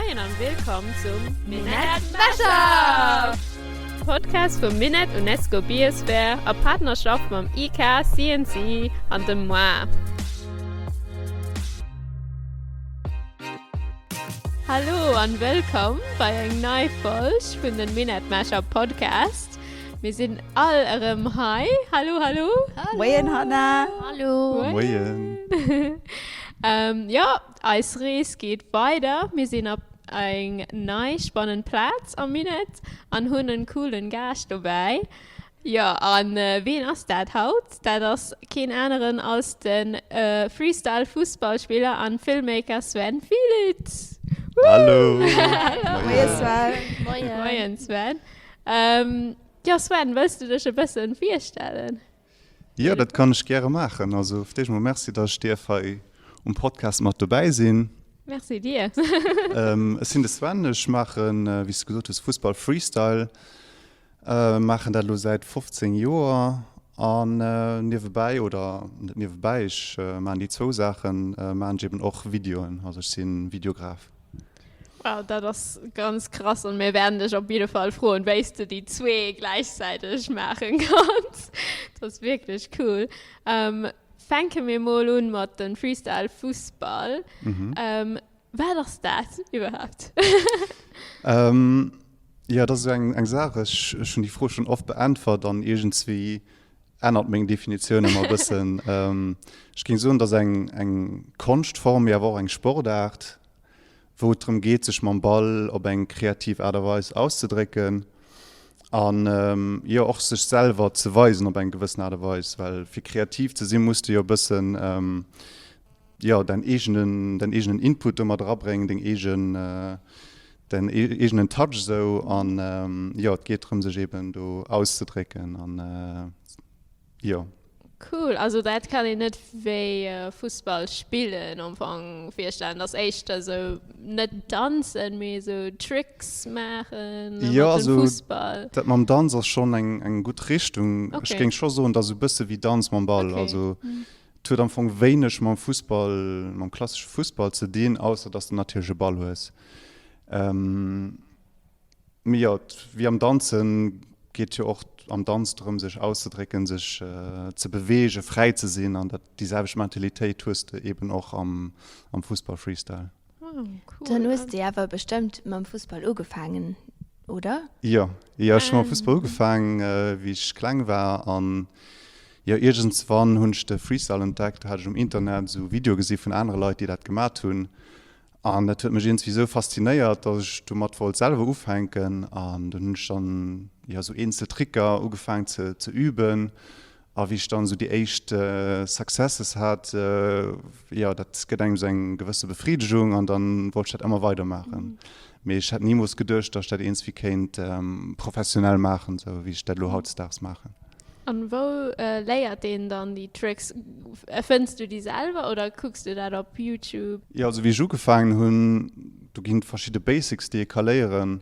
Moien an willkomm zum Minett Mashup! Podcast vum Minett UNESCO Biosphere a Partnerschaft mam IK, CNC an dem moi. Hallo an wëllkomm bei eng nei Folg vun den Minett Mashup Podcast. Mir sinn all erëm hei. Hallo, hallo. Moien Hanna. Hallo. Moien. Jo, eis Rees geet weider. Mir sinn op eng nei spannend Plaz am Minett an hunn en coolen Gaascht dobäi. Jo, an ween ass dat haut? Dat ass keen aneren als de Freestyle Fussballspiller an Filmmaker Sven Fielitz. Hallo. Moien Sven. Moien. Moien Sven. Jo Sven, wëlls du dech e bëssen virstellen? Jo, dat kann ech gäre maachen. Also fir d'éischt mol Merci, dass ech dierf hei um Podcast mat dobäi sinn. Merci dir. Ech sinn de Sven, ech maachen, wéi s de gesot hues, Fussball Freestyle. Maachen dat elo säit 15 Joer an niewebäi, oder net niewebäi, ech maachen déi zwou Saachen, maachen ech eben och Videoen, also ech si Videograf. Wow, dat ass ganz krass an mir wäerten dech op jidde Fall froen, wéi s de déi zwee gläichzäiteg maachen kanns. Dat ass wierklech cool. Fänke mir mol un mat dem Freestyle Fussball. Wat ass dat iwwerhaapt? Jo, dat ass esou eng Saach, ech hunn déi Fro schonn oft beäntwert an iergendswéi ännert meng Definitioun ëmmer e bëssen. Ech géing soen, et ass eng Konschtform, mee awer och eng Sportaart, wou et drëm geet, sech mam Ball op eng kreativ Aart a Weis auszedrécken an, jo, och sech selwer ze weisen op eng gewëssen Aart a Weis. Well fir kreativ ze sinn, muss de jo e bëssen, jo, däin eegenen, däin eegenen Input do mat erabréngen, deng eegen, däin eegenen Touch esou. An, jo, et geet drëm, sech eeben do auszedrécken an, jo. Cool, also dat kann een net wéi Fussball spillen am Fong virstellen, dass éischter sou net danzen, mee sou Tricks maachen Jo, mat dem also Fussball. dat mam Danz ass schonn eng eng gutt Richtung. Ech Okay. géing scho soen, dat ass esou bësse wéi Danz mam Ball. Okay. Also et huet am Fong wéineg mam Fussball, mam klassesche Fussball ze dinn, ausser dass de natierlech e Ball hues. Mee jo, wéi am Danzen geet jo och am Danz drëm, sech auszedrécken, sech ze beweegen, fräi ze sinn. An dat, déi selwecht Mentalitéit hues de eben och am Fussball-Freestyle. Dann hues de awer bestëmmt mam Fussball ugefaangen, oder? Jo, jo, ech hu mam Fussball ugefaangen, wéi ech kleng war. An jo, iergendswann hunn ech de Freestyle entdeckt. Do hat ech um Internet esou Videoe gesi vun anere Leit, déi dat gemat hunn. An dat huet mech iergendswéi esou faszinéiert, datt ech domat wollt selwer ufänken. An dunn hunn ech dann, jo, esou eenzel Tricker ugefaangen ze ze üben. A wéi ech dann esou déi éischt Successes hat, jo, dat gëtt engem esou eng gewësse Befridegung an dann wollt ech dat ëmmer weider maachen. Mee ech hätt nimools geduecht, datt ech dat iergendswéi kéint professionell maachen, esou wéi ech dat elo hautdesdaags maachen. An wou léiert een dann déi Tricks? Erfënns du déi selwer oder kucks du dat op Youtube? Jo, also wéi ech ugefaangen hunn, do ginn et verschidde Basics déi ee ka léieren.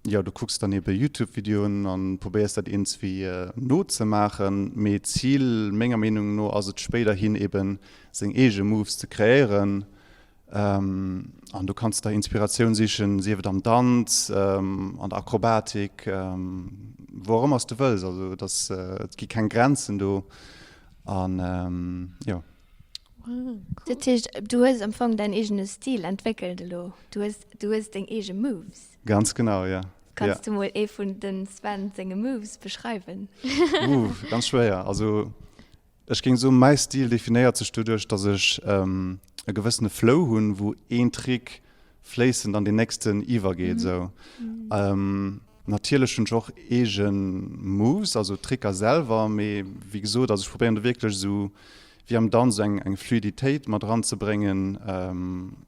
Jo, du kucks dann ebe Youtube-Videoen an probéiers dat iergendswéi nozemaachen. Mee d'Zil menger Meenung no ass et spéiderhin eben seng eege Moves ze kreéieren. An do kanns de der Inspiratioun sichen, sief et am Danz, an der Akrobatik, wou och ëmmer s de wëlls. Also et ass, et gi keng Grenzen do an jo. Dat heescht, du hues am Fong däin eegene Stil entwéckelt elo? Du hues, du hues deng eege Moves? Ganz genau, jo. Kanns du mol ee vun dem Sven senge Moves beschreiwen? Ooh, ganz schwéier. Also Ech géing soen, mäi Stil definéiert sech doduerch, dass ech e gewëssene Flow hunn, wou een Trick fléissend an deen nächsten iwwergeet esou. Natierlech hunn ech och eege Moves, also Tricker selwer, mee wéi gesot, also ech probéieren do wierklech esou wéi am Danz esou eng Fluiditéit mat eranzebréngen,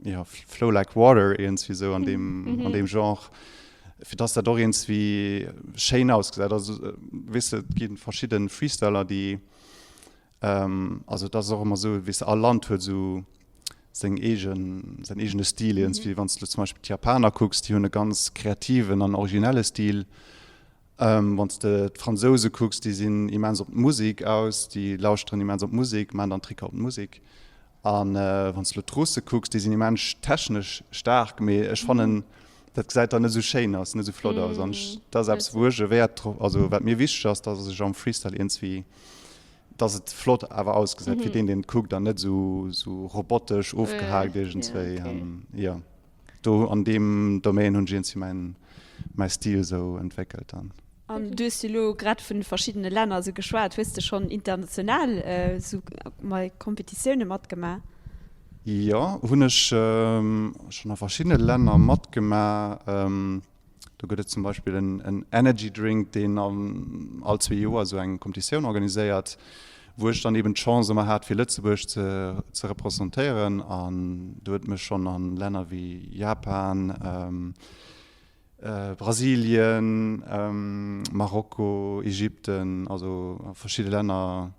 jo, flow like water iergendswéi esou an deem, an deem Genre. Fir dass dat och iergendswéi schéin ausgesäit. Also weess de, et gi verschidde Freestyler, déi, also et ass och ëmmer esou, weess de, all Land huet esou seng eegen, säin eegene Stil iergendswéi. Wann s de zum Beispill d'Japaner kucks, déi hunn e ganz kreativen an originelle Stil. Wann s de d'Fransouse kucks, déi sinn immens op d'Musek aus, déi lauschteren immens op d'Musek, maachen dann Tricker op d'Musek. An wann s de elo d'Russe kucks, déi sinn immens technesch staark, mee ech fannen, dat gesäit dann net esou schéin aus, net esou flott aus. An ech, dat ass eppes, wou ech e Wäert drop, also wat mir wichteg ass, dass ech am Freestyle iergendswéi, dass et flott awer ausgesäit fir deen, deen et kuckt an net esou, esou robotesch ofgehaakt iergendswéi. An jo, do an deem Domaine hunn ech iergendswéi mäin, mäi Stil esou entwéckelt dann. An du hues jo elo grad vun verschiddene Länner esou geschwat. Hues de schonn international esou mei Kompetitioune matgemaach? Jo, hunn ech schonn a verschiddene Länner matgemaach. Do gëtt et zum Beispill en Energy Drink, deen all zwee Joer esou eng Kompetitioun organiséiert, wou ech dann eben d'Chance ëmmer hat, fir Lëtzebuerg ze representéieren. An do huet mech schonn a Länner wéi Japan, Brasilien, Marokko, Ägypten, also a verschidde Länner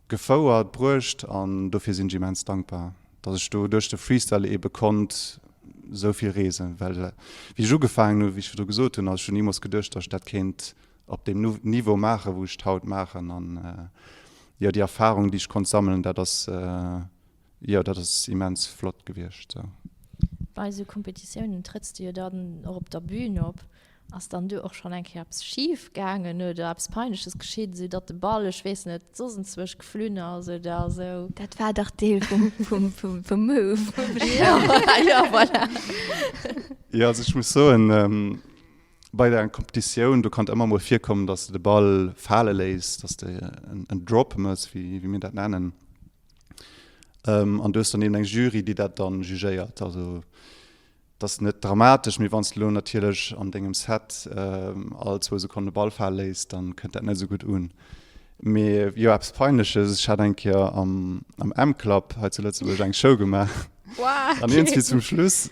gefouert, bruecht an dofir sinn ech immens dankbar, datt ech do duerch de Freestyle eebe konnt esou vill reesen, well wéi ech ugefaangen hunn, wéi ech virdru gesot hunn, also ech hunn nimools geduecht, datt ech dat kéint op deem Niveau maachen, wou ech et haut maachen an jo déi Erfarung, déi ech konnt sammelen, dat ass Jo, dat ass immens flott gewiescht sou. Bei esou Kompetitiounen trëtts de jo dann och op der Bühn op. Ass dann do och schonn eng Kéier eppes schif gaangen oder eppes Peinleches geschitt, esou datt de Ball, ech weess net, soss enzwousch geflunn ass oder esou? Dat war dach Deel vum, vum, vum, vum Move. Jo, jo, voilà. Jo, also ech muss soen, bei der Kompetitioun, do kann et ëmmer mol virkommen, datt s de de Ball fale léiss, datt s de en Drop mëss, wéi mir dat nennen. An du hues dann eben eng Jury, déi dat dann jugéiert. Also dat ass net dramatesch, mee wann s de elo natierlech an dengem Set all zwou Sekonnen de Ball fale léiss, dann kënnt dat net esou gutt un. Mee jo, eppes Peinleches, ech hat eng Kéier am M-Club hei zu Lëtzebuerg eng Show gemaach. An iergendwéi zum Schluss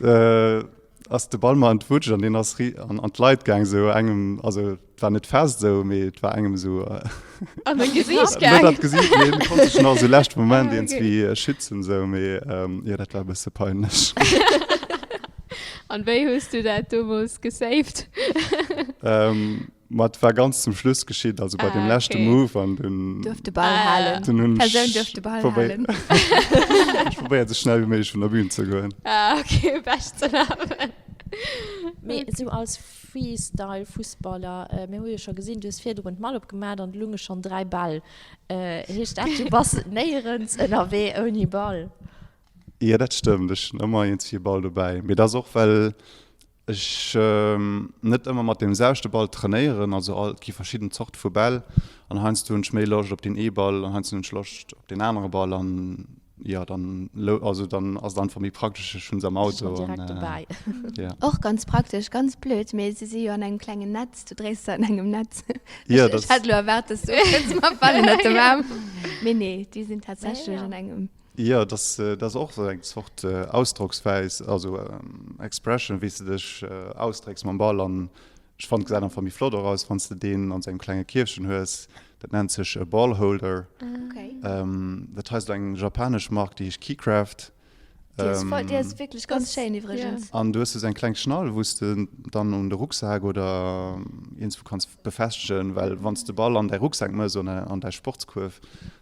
ass de Ball mer entwutscht an deen ass an d'Leit gaang, esou engem, also Et war net fest esou, mee et war engem esou an den Gesiicht gaang. Net an d'Gesiicht, mee en konnt sech nach esou leschte Moment ah, okay. iergendwéi schützen esou, mee ähm, jo, dat war e bësse peinlech. An wéi hues du dat domols gesaved? ähm, ma et war ganz zum Schluss geschitt, also bei ah, dem leschte okay. Move an dunn Duerf de Ball ah. halen. Dunn hunn Persoun duerf de Ball halen. Ech probéiert esou schnell wéi méiglech vun der Bühn ze goen. Ah, okay, bescht ze lafen. Mee esou als Freestyle Fussballer, mir hu jo scho gesinn, du hues virdrun d'Mall opgemat an do lunge schonn 3 Bäll. Heescht dat, du bass néierens ënnerwee ouni Ball? Jo, dat stëmmt, ech hunn ëmmer iergendwéi e Ball dobäi. Mee dat ass och, well ech net ëmmer mat deem selwechte Ball trainéieren. Also all, et gi verschidden Zorte vu Bäll an heiansdo hunn ech méi Loscht op deen ee Ball an heiansdo hunn ech Loscht op deen anere Ball an Jo, dann, also dann ass et einfach méi praktesch, ech hunn se am Auto. Schon direkt dobäi. Ja. Och ganz praktesch, ganz blöd, mee se si jo an engem klengen Netz, du dréis se an engem Netz. Jo, dat. Ech hat elo erwaart, dass du kënns mat Ball ënnert dem Aarm. Mee nee, déi sinn tatsächlech an engem. Jo, dat ass och esou eng Zort Ausdrockswäis, also Expression, wéi s de dech ausdrécks mam Ball an Ech fannen et gesäit einfach méi flott och aus wanns de deen an sou engem klenge Kierfchen hues. Dat nennt sech e Ball Holder. Dat hei ass elo eng japanesch Mark déi heescht Keycraft. Déi ass voll, déi ass wierklech ganz schéin iwwregens. An du hues du sou eng kleng Schnall wous de dann un de Rucksak oder iergendswou kanns befestegen, well wanns de Ball an däi Rucksak mëss oder an däi Sportskuerf,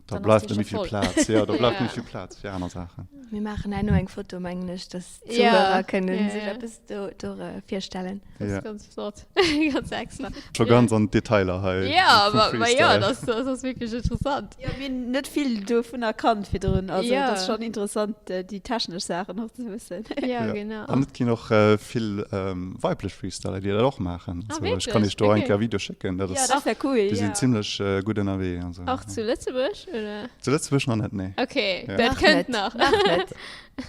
da bleift net méi vill Plaz. Jo, da bleift net méi vill Plaz fir aner Saachen. Mir maachen herno eng Foto mengen ech, dass d'Zuhörer kënnen sech eppes do virstellen. Das ist ganz flott. Ganz extra. Scho ganz an d'Detailer hei. Ja, ma, ma ja, das, das ass wierklech interessant. Jo, mir hunn net vill dovun erkannt virdrun. Also ja. dat ass schonn interessant, déi technesch Saachen och ze wëssen. Ja, ja, genau. An et ginn och vill weiblech Freestyler, déi dat och maachen. Ah, wierklech? Ech kann iech do eng Kéier e Video schécken. Dat ass, ja, dat wär cool. Déi sinn zimlech gutt ënnerwee. Also. Och zu Lëtzebuerg, oder? Zu Lëtzebuerg nach net, nee. Okay, ja. Dat kënnt nach. Nach net.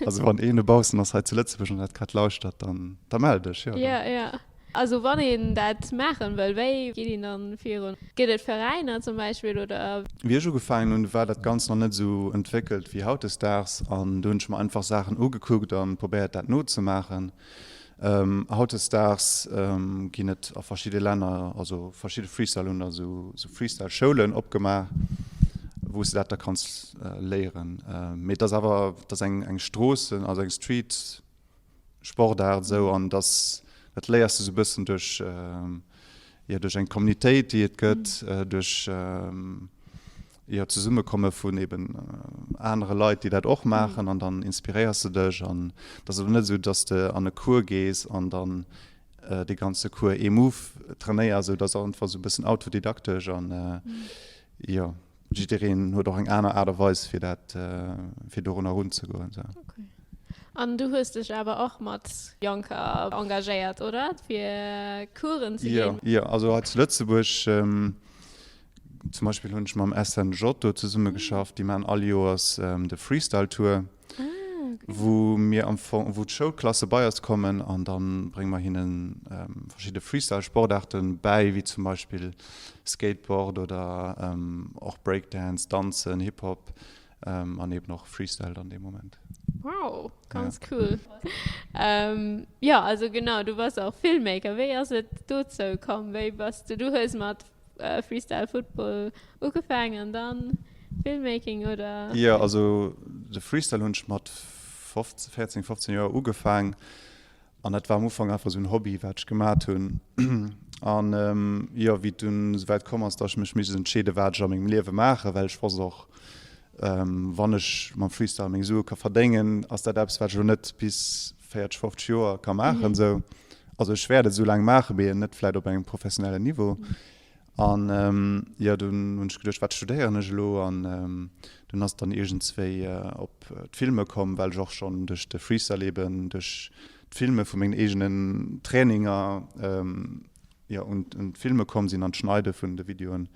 Also wann een dobaussen ass hei zu Lëtzebuerg an dat grad lauschtert, dann da mell dech, jo. Ja, ja. Also wann een dat maachen wëll, wéi geet een dann virun? Gëtt et Veräiner zum Beispill oder? Wéi ech ugefaangen hunn, war dat Ganzt nach net esou entwéckelt wéi hautdesdaags an do hunn ech mer einfach Saachen ugekuckt an probéiert dat nozemaachen. Hautdesdaags ginn et a verschidde Länner, also verschidde Freestyle hunn da sou Freestyle-Schoulen opgemaach, wou s de dat da kanns léieren. Mee et ass awer, et ass eng eng Stroossen, also eng Street-Sportaart esou an et ass, dat léiers de sou e bëssen duerch, jo duerch eng Communitéit déi et gëtt, duerch. Jo, Zesummekomme vun eben anere Leit, déi dat och maachen an dann inspiréiers de dech. An et ass elo net esou, dass de an e Cours gees an dann dee ganze Cours ee Move trainéiers, esou, et ass einfach esou e bëssen autodidaktesch an jo, jiddereen huet och eng aner Aart a Weis fir dat, fir dorunner erunzegoen esou. Okay. An du hues dech awer och mat Jonker engagéiert, oder? Fir Coursen ze ginn? Jo, jo, also hei zu Lëtzebuerg Zum Beispill hunn ech mam SNJ do zesumme geschafft. Déi maachen all Joers de Freestyle Tour, wou mir am Fong, wou d'Schoulklasse bei eis kommen an da brénge mer hinne verschidde Freestyle Sportaarte bäi, wéi zum Beispill Skateboard oder och Breakdance, Danzen, Hip Hop an eben och Freestyle dann dee Moment. Wow, ganz cool. Jo, also genau, du bass och Filmmaker. Wéi ass et dozou komm? Wéi bass du, du hues mat Freestyle Football ugefaangen an dann Filmmaking oder? Jo, also de Freestyle hunn ech mat 15, 14, 15 Joer ugefaang an dat war am Ufank einfach esou en Hobby wat ech gemat hunn. An jo, wéi et dunn esouwäit komm ass, datt ech mech misst entscheede wat ech a mengem Liewe maachen, well ech wosst och, wann ech mam Freestyle meng Sue ka verdéngen, ass dat eppes wat ech elo net bis 40, 50 Joer ka maachen esou. Also ech wäert et esou laang maachen, mee net vläit op engem professionellen Niveau. An jo, dunn hunn ech geduecht, wat studéieren ech elo? An dunn ass et dann iergendswéi op d'Filme komm, well ech och schonn duerch de Freestyle eben, duerch d'Filme vu mengen eegenen Traininger, jo, un d'Filme komm sinn an d'Schneide vun de Videoen.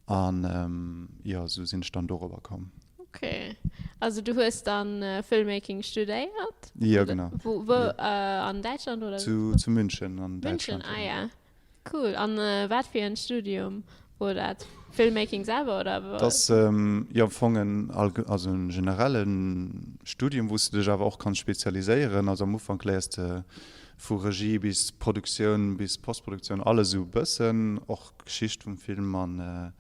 An jo, esou sinn ech dann dorobber komm. Ok, also du hues dann Filmmaking studéiert? Jo, genau. Wou, wou, an Däitschland oder? Zu, zu München an Däitschland. München, ah ja. Cool. An wat fir en Studium wor dat? Filmmaking selwer oder? Dat ass jo am Fong en, also en generelle Studium, wou s de dech awer och kanns spezialiséieren. Also am Ufank léiers de vu Regie bis Produktioun bis Postproduktioun alles esou e bëssen, och Geschicht vum Film an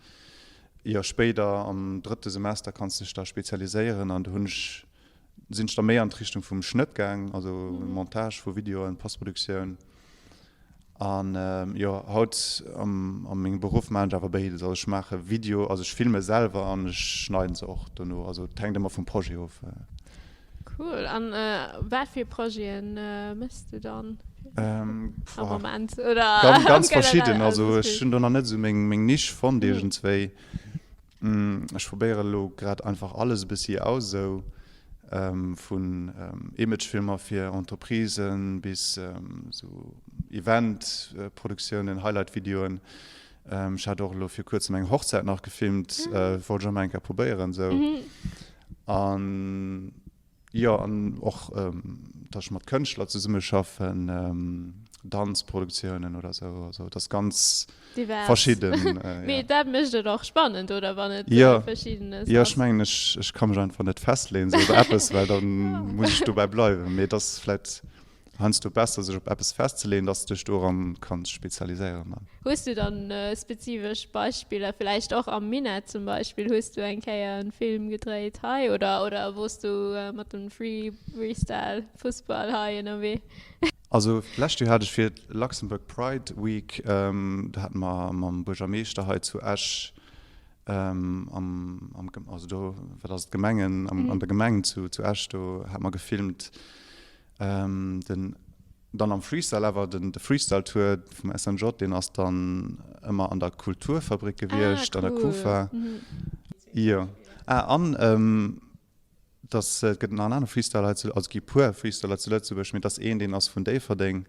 jo spéider am drëtte Semester kanns de dech da spezialiséieren an do hunn ech sinn ech da méi an d'Richtung vum Schnëtt gaang, also Montage vu Videoen, Postproduktioun an jo haut am a mengem Beruff maachen ech awer béides, also ech maache Video, also ech filme selwer an ech schneiden se och dono, also et hänkt ëmmer vum Projet of. Cool, an wat fir Projeten mëss du dann am Moment oder Ganz, ganz verschidden, also ech hunn do nach net esou meng meng Nisch fonnt iergendswéi. Ech probéiere elo grad einfach alles e bëssi aus, esou vun Imagefilmer fir Entreprisen bis esou Eventproduktiounen, Highlightvideoen. Ech hat och elo fir kuerzem eng Hochzäit nach gefilmt, wollt ech och mol eng Kéier probéieren esou. An jo, an och datt ech mat Kënschtler zesummeschaffen, Danzproduktiounen oder sou. Also et ass ganz Divers. verschidden. Mee dat mécht et och spannend, oder? Wann et verschiddenes ass. Jo, ech mengen, ech ech ka mech einfach net festleeën sou op eppes, well da muss ech dobäi bleiwen. Mee et ass vläit heiansdo besser sech op eppes festzeleeën, dass de dech doran kanns spezialiséieren dann. Hues du dann spezifesch Beispiller, villäicht och am Minett zum Beispill, hues du eng Kéier en Film gedréit hei oder oder wors du mat dem Freestyle Fussball hei ënnerwee? Also d'lescht Joer hat ech fir d'Luxembourg Pride Week, do hate mer mam Buergermeeschter hei zu Esch am am also do wat ass et Gemengen an der Gemeng zu zu Esch do hate mer gefilmt, Den dann am Freestyle awer, den de Freestyle Tour vum SNJ, deen ass dann ëmmer an der Kulturfabrik gewiescht, an der Kufa. Jo. Ah, an dass et gëtt nach en anere Freestyler hei zu, also et gi puer Freestyler zu Lëtzebuerg, mee et ass een, deen ass vun Déifferdeng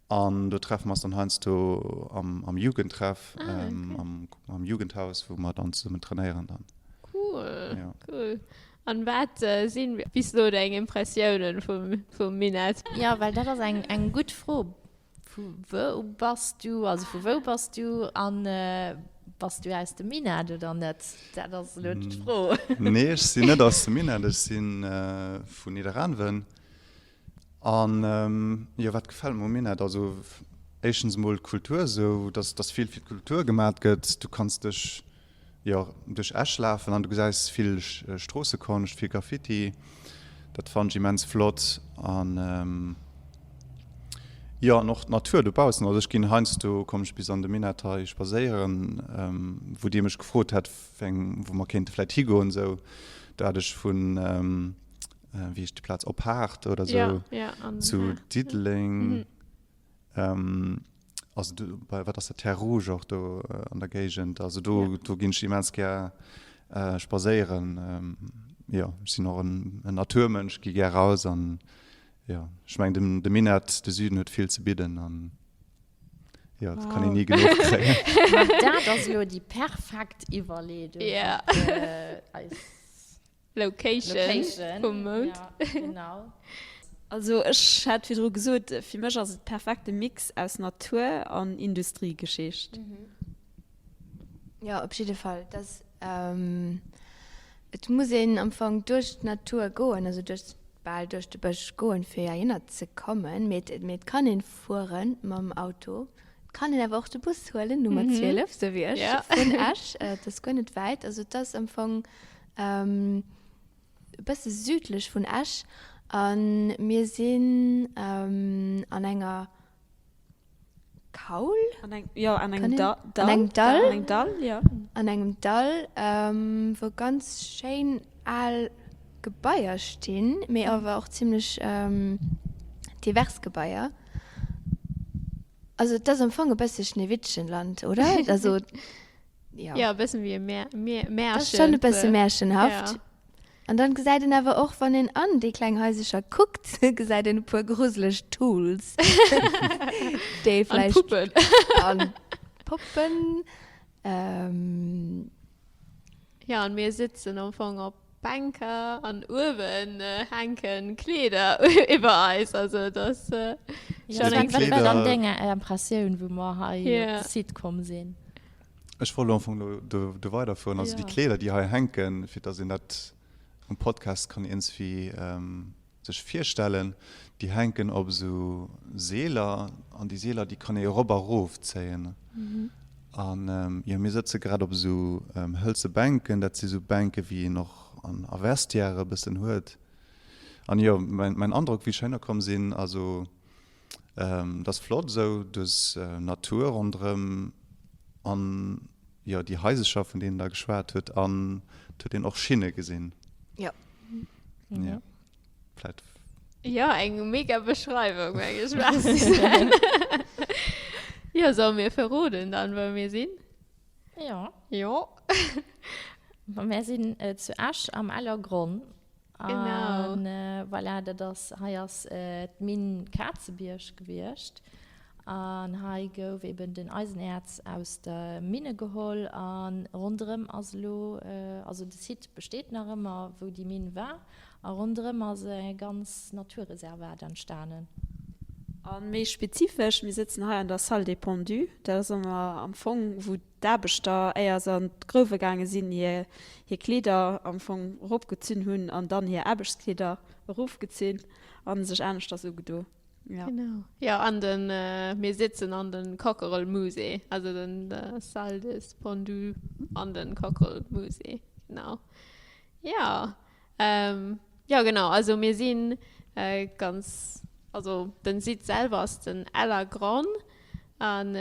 an do treffe mer eis dann heiansdo am am Jugendtreff, am am Jugendhaus, wou mer dann zesummen trainéieren dann. Cool, cool. An wat sinn bis elo deng Impressiounen vum Minett? Jo, well dat ass eng eng gutt Fro. Vu wou bass du? Also vu wou bass du an bass du aus dem Minett oder net? Dat ass elo d'Fro. Nee, ech sinn net aus dem Minett, ech si vun Nidderaanwen. An jo, wat gefält mer um Minett? Also éischtens emol d'Kultur, esou dass dass vill fir d'Kultur gemat gëtt. Du kanns dech jo duerch Esch lafen an du gesäis vill Stroossekonscht, vill Graffiti. Dat fannen ech immens flott. An. Jo, an och d'Natur dobaussen. Also ech ginn heiansdo, kommen ech bis an de Minett hei spadséieren, wou Dir mech gefrot hat, wéi eng, wou mer kéinte vläit higoen esou. Do hat ech vun, wéi heescht déi Plaz, Op Haart oder esou zu Diddeleng. Also do bei, wat ass dat, Terres Rouges och do an der Géigend. Also do, do ginn ech immens gär spadséieren. Jo, ech sinn och en Naturmënsch, gi gär raus an jo, ech mengen den de Minett, de Süden huet vill ze bidden an jo, et kann een ni genuch kréien. Ma dat ass elo déi perfekt Iwwerleedung op eis Location vum Mount. Ja, genau. Also ech hat virdru gesot, fir mech ass et perfekte Mix aus Natur an Industriegeschicht. Jo, op jidde Fall. Et et muss een am Fong duerch d'Natur goen, also duerch, bal duerch de Bësch goen, fir heihinner ze kommen. Mee et, mee et kann een fuere mam Auto. Et kann een awer och de Bus huelen, Nummer 12, sou wéi ech, vun Esch. Et ass guer net wäit. Also et ass am Fong e bësse südlech vun Esch a mir sinn an enger Kaul? An eng, jo, an engem Dall. An engem Dall. An engem Dall, jo. An engem Dall, wou ganz schéin al Gebaier stinn, mee awer och zimlech divers Gebaier. Also et ass am Fong e bësse Schneewittchenland, oder? Also, jo. Jo, e bëssen wéi e Märchen. Dat ass schonn e bësse märchenhaft. An dann gesäit een awer och, wann een an déi kleng Haisercher kuckt, gesäit een e puer gruseleg Tools, déi vläicht. An Puppen. An Puppen. Jo, an mir sitzen am Fong op Bänker an uewen hänken Kleeder iwwer eis. Also et ass schonn eng. Wat war dann deng Impressioun, wou mer hei op de Site komm sinn? Ech wollt am Fong do, do weiderfueren. Also déi Kleeder, déi hei hänken, fir dass een dat um Podcast kann iergendswéi sech virstellen, déi hänken op esou Seeler an déi Seeler, déi kann ee erop a erofzéien. An jo, mir sëtze grad op esou hëlze Bänken, dat si sou Bänke wéi een och an a Vestiaire e bëssen huet. An jo, mäin, mäin Androck, wéi ech heihinner komm sinn, also Et ass flott esou, du hues Natur ronderëm an jo déi Haisercher vun deenen der geschwat hutt an et huet een och Schinne gesinn. Jo. Jo, vläit. Jo, eng mega Beschreiwung meng ech merci Sven. Jo, solle mir verroden dann wou mir sinn? Jo. Jo. Ma mär sinn zu Esch am Ellergronn Genau. An voilà, dat ass, hei ass d'Minn Kazebierg gewiescht. An hei gouf eben den Eisenäerz aus der Minne geholl a ronderëm ass elo, also de Site besteet nach ëmmer, wou déi Minn war, a ronderëm ass e ganz Naturreservat entstanen. A méi spezifesch, mir sëtzen hei an der Salle des Pendus, dat ass am Fong, wou d'Aarbechter, éier se an d'Grouwe gaange sinn, hir hir Kleeder am Fong eropgezunn hunn an dann hir Aarbechtskleeder erofgezunn a sech aneschters ugedo. Jo. Genau. Jo, an den, mir sitzen an den Cockerill Musée, also den Salle des Pendus an den Cockerill Musée. Genau. Jo. Jo, genau. Also mir si ganz, also den Site selwer ass den Ellergronn an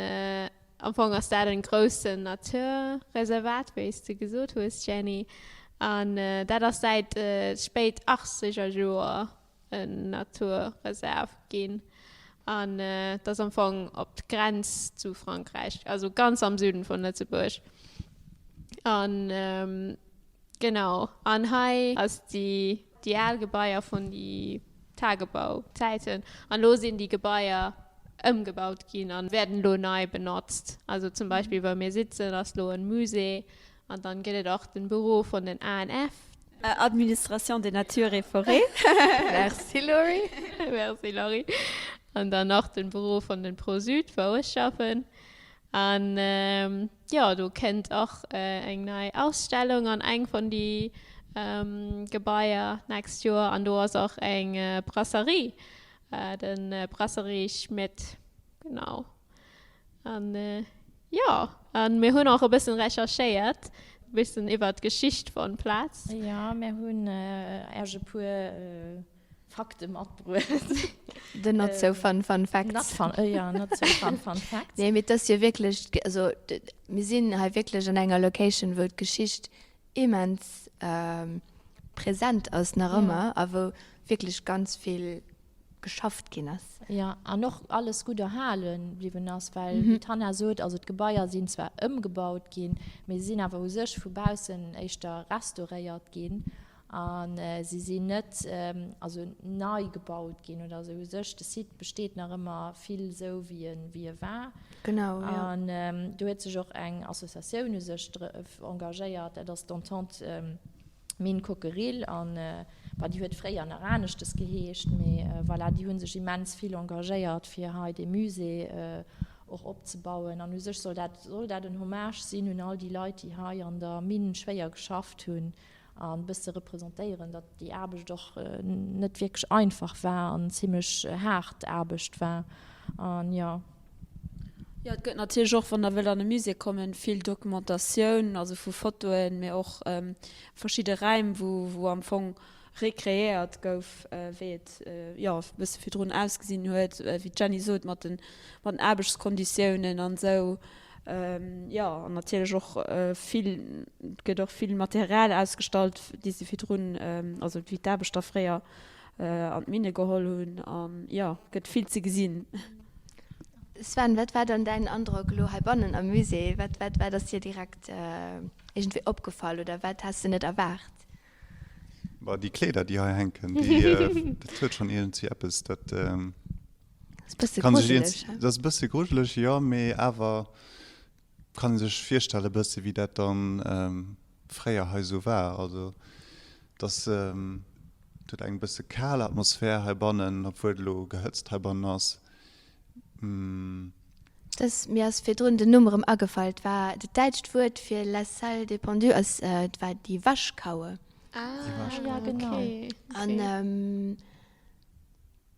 Am Fong ass dat en groussen Naturreservat, wéi s de gesot hues, Jenny. An dat ass säit spéit achtzeger Joer en Naturreserv ginn. An et ass am Fong op d'Grenz zu Frankräich, also ganz am Süden vun Lëtzebuerg. An genau, an hei ass déi déi al Gebaier vun déi Tagebauzäiten an elo sinn déi Gebaier ëmgebaut ginn an werden elo nei benotzt. Also zum Beispill wou mir sitzen ass elo en Musée an dann gëtt et och den Büro vun den ANF. Administration des Natures et Forêts. Merci Laurie. Merci Laurie. An dann och den Büro vun den Pro-Sud wou ech schaffen. An jo, do kënnt och eng nei Ausstellung an eng vun déi Gebaier nächst Joer. An do ass och eng Brasserie, de Brasserie Schmit, genau. An jo, a mir hunn och e bëssen recherchéiert, e bëssen iwwer d'Geschicht von Plaz. Jo, mir hunn Äech e puer. Fakte matbruet. The not so fun fun facts. Not fun, jo, not so fun fun facts. Nee, mee et ass jo wierklech, also mir sinn hei wierklech an enger Location, wou d'Geschicht immens present ass nach ëmmer a wou wierklech ganz vill geschafft ginn ass. Jo, an och alles gutt erhale bliwwen ass, well wéi d'Hannah sot, also d'Gebaier sinn zwar ëmgebaut ginn, mee se sinn awer u sech vu baussen éischter restauréiert ginn a se sinn net also nei gebaut ginn oder esou. U sech, de Site besteet nach ëmmer vill esou wéi e wéi e war. Genau, jo. An do huet sech och eng Associatioun u sech engagéiert, dat ass d'Entente Mine Cockerill an bah déi huet fréier nach aneschtes geheescht, mee voilà, déi hu sech immens vill engagéiert fir hei dee Musée och opzebauen an u sech soll dat soll dat en Hommage sinn un all déi Leit, déi hei an der Mine schwéier geschafft hunn an e bësse representéieren, datt déi Aarbecht och net wierklech einfach war an zimlech haart Aarbecht war an jo. Jo, et gëtt natierlech och, wann der wëllt an e Musée kommen, vill Documentatioun, also vu Fotoen, mee och verschidde Räim, wou wou am Fong rekreéiert gouf, wéi et jo e bësse virdrun ausgesinn huet, wéi d'Jenny sot, mat den mat den Aarbechtskonditiounen an esou. Jo, an natierlech och vill, et gëtt och vill Material ausgestallt, déi se virdrun, also wéi d'Aarbechter fréier an d'Minne geholl hunn an jo, gëtt vill ze gesinn. Sven, wat war dann däin Androck elo heibannen am Musée? Wat, wat, wat ass dir direkt iergendwéi opgefall oder wat has de net erwaart? Bah, déi Kleeder, déi hei hänken, déi, dat huet schonn iergendwéi eppes, dat Ass e bësse grujeleg, he? Dat ass e bësse grujeleg, jo, mee awer kann ee sech virstelle bësse wéi dat dann fréier hei esou war. Also et ass, et huet eng bësse kal Atmosphär heibannen, obwuel et elo gehëtzt heibannen ass. Dës, mir ass virdrun den Numm erëm agefall, et war dat däitscht Wuert fir la salle des pendus ass, et war die Waschkaue. Ah, ja genau. An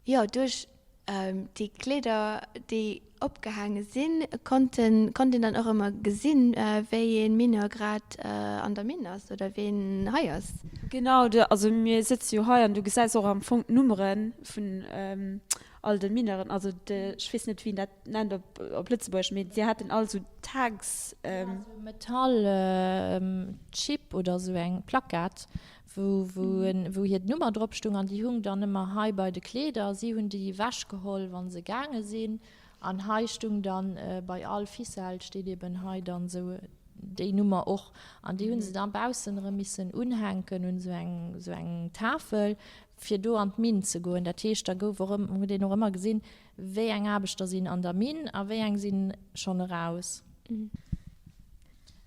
Jo, duerch déi Kleeder, déi opgehaange sinn, konnten, konnt een dann och ëmmer gesinn, wéi ee Mineur grad an der Minn ass oder ween hei ass. Genau, du, also mir sëtze jo hei an du gesäis och am Fong d'Nummere vun all de Mineuren. Also de, ech weess net, wéi een dat nennt op, op Lëtzebuergesch, mee si haten all esou Tags. Ja, esou Metall Chip oder esou eng Plackett, wou wou hir Nummer drop stung an déi hung dann ëmmer hei bei de Kleeder. Si hunn déi ewech geholl wann se gaange sinn an hei stung dann bei all Ficelle steet eben hei dann esou déi Nummer och an déi hunn se dann baussen erëm missen unhänken un esou eng esou eng Tafel fir do an d'Minn ze goen. Dat heescht da gouf och ëm huet een och ëmmer gesinn wéi eng Aarbechter sinn an der Minn a wéi eng sinn schonn eraus.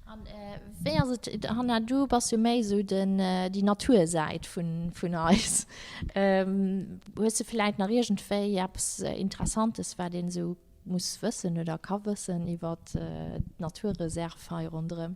An wéi ass et, Hanna, du bass jo méi esou den, déi Natursäit vun, vun eis. Hues de vläit nach iergendwéi eppes Interessantes, wat een esou muss wëssen oder ka wëssen iwwer d'Naturreserv hei ronderëm?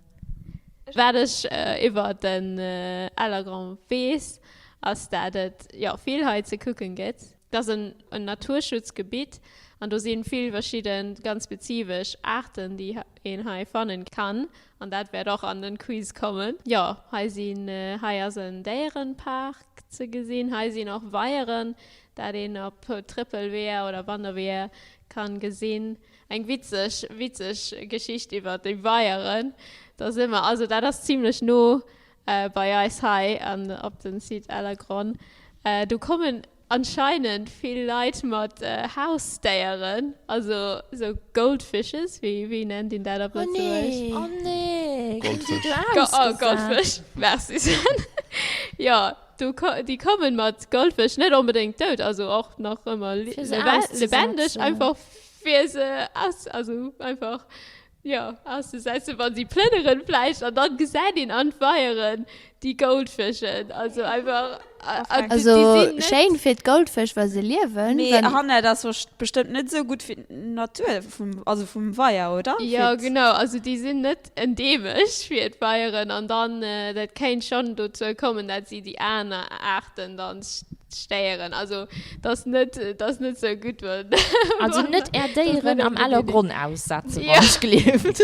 Wat ech iwwer den Ellergronn weess, ass dat et, jo, vill hei ze kucken gëtt. Et ass en Naturschutzgebitt an do si vill verschidde ganz spezifesch Aarten, déi een hei fannen kann. An dat wäert och an den Quiz kommen. Jo, hei sinn, hei ass en Déierenpark ze gesinn. Hei sinn och Weieren, dat een op Trëppelweeër oder Wanderweeër kann gesinn. Eng witzeg, witzeg Geschicht iwwer déi Weieren. Da si mer, also dat ass zimlech no bei eis hei an op den Site Ellergronn. Do kommen Anscheinend vill Leit mat Hausdéieren, also sou Goldfishes, wéi wéi nennt een dat op Lëtzebuergesch? Oh nee, ginn déi do Oh ausgesat? Goldfësch, merci Sven. Jo, do déi kommen mat Goldfësch, net onbedéngt dout, also och nach ëmmer Fir se lebendig, auszesetzen. einfach fir se aus, also einfach Jo, auszesetzen, wann si plënneren vläicht, an dann gesäit een an d'Weieren déi Goldfëschen, also einfach, an déi sinn net. Also schéin fir d'Goldfësch wa se liewen. Mee Hanna, dat ass bestëmmt net esou gutt fir d'Natur vum, also vum Weier, oder? Jo, genau, also déi sinn net endeemesch fir d'Weieren, an dann, dat kéint schonn dozou kommen, dat si déi aner Aarten dann. Stéieren, also dat ass net, dat ass net sou gutt, wann. Also net är Déieren am Ellergronn aussetzen, wann ech gleeft.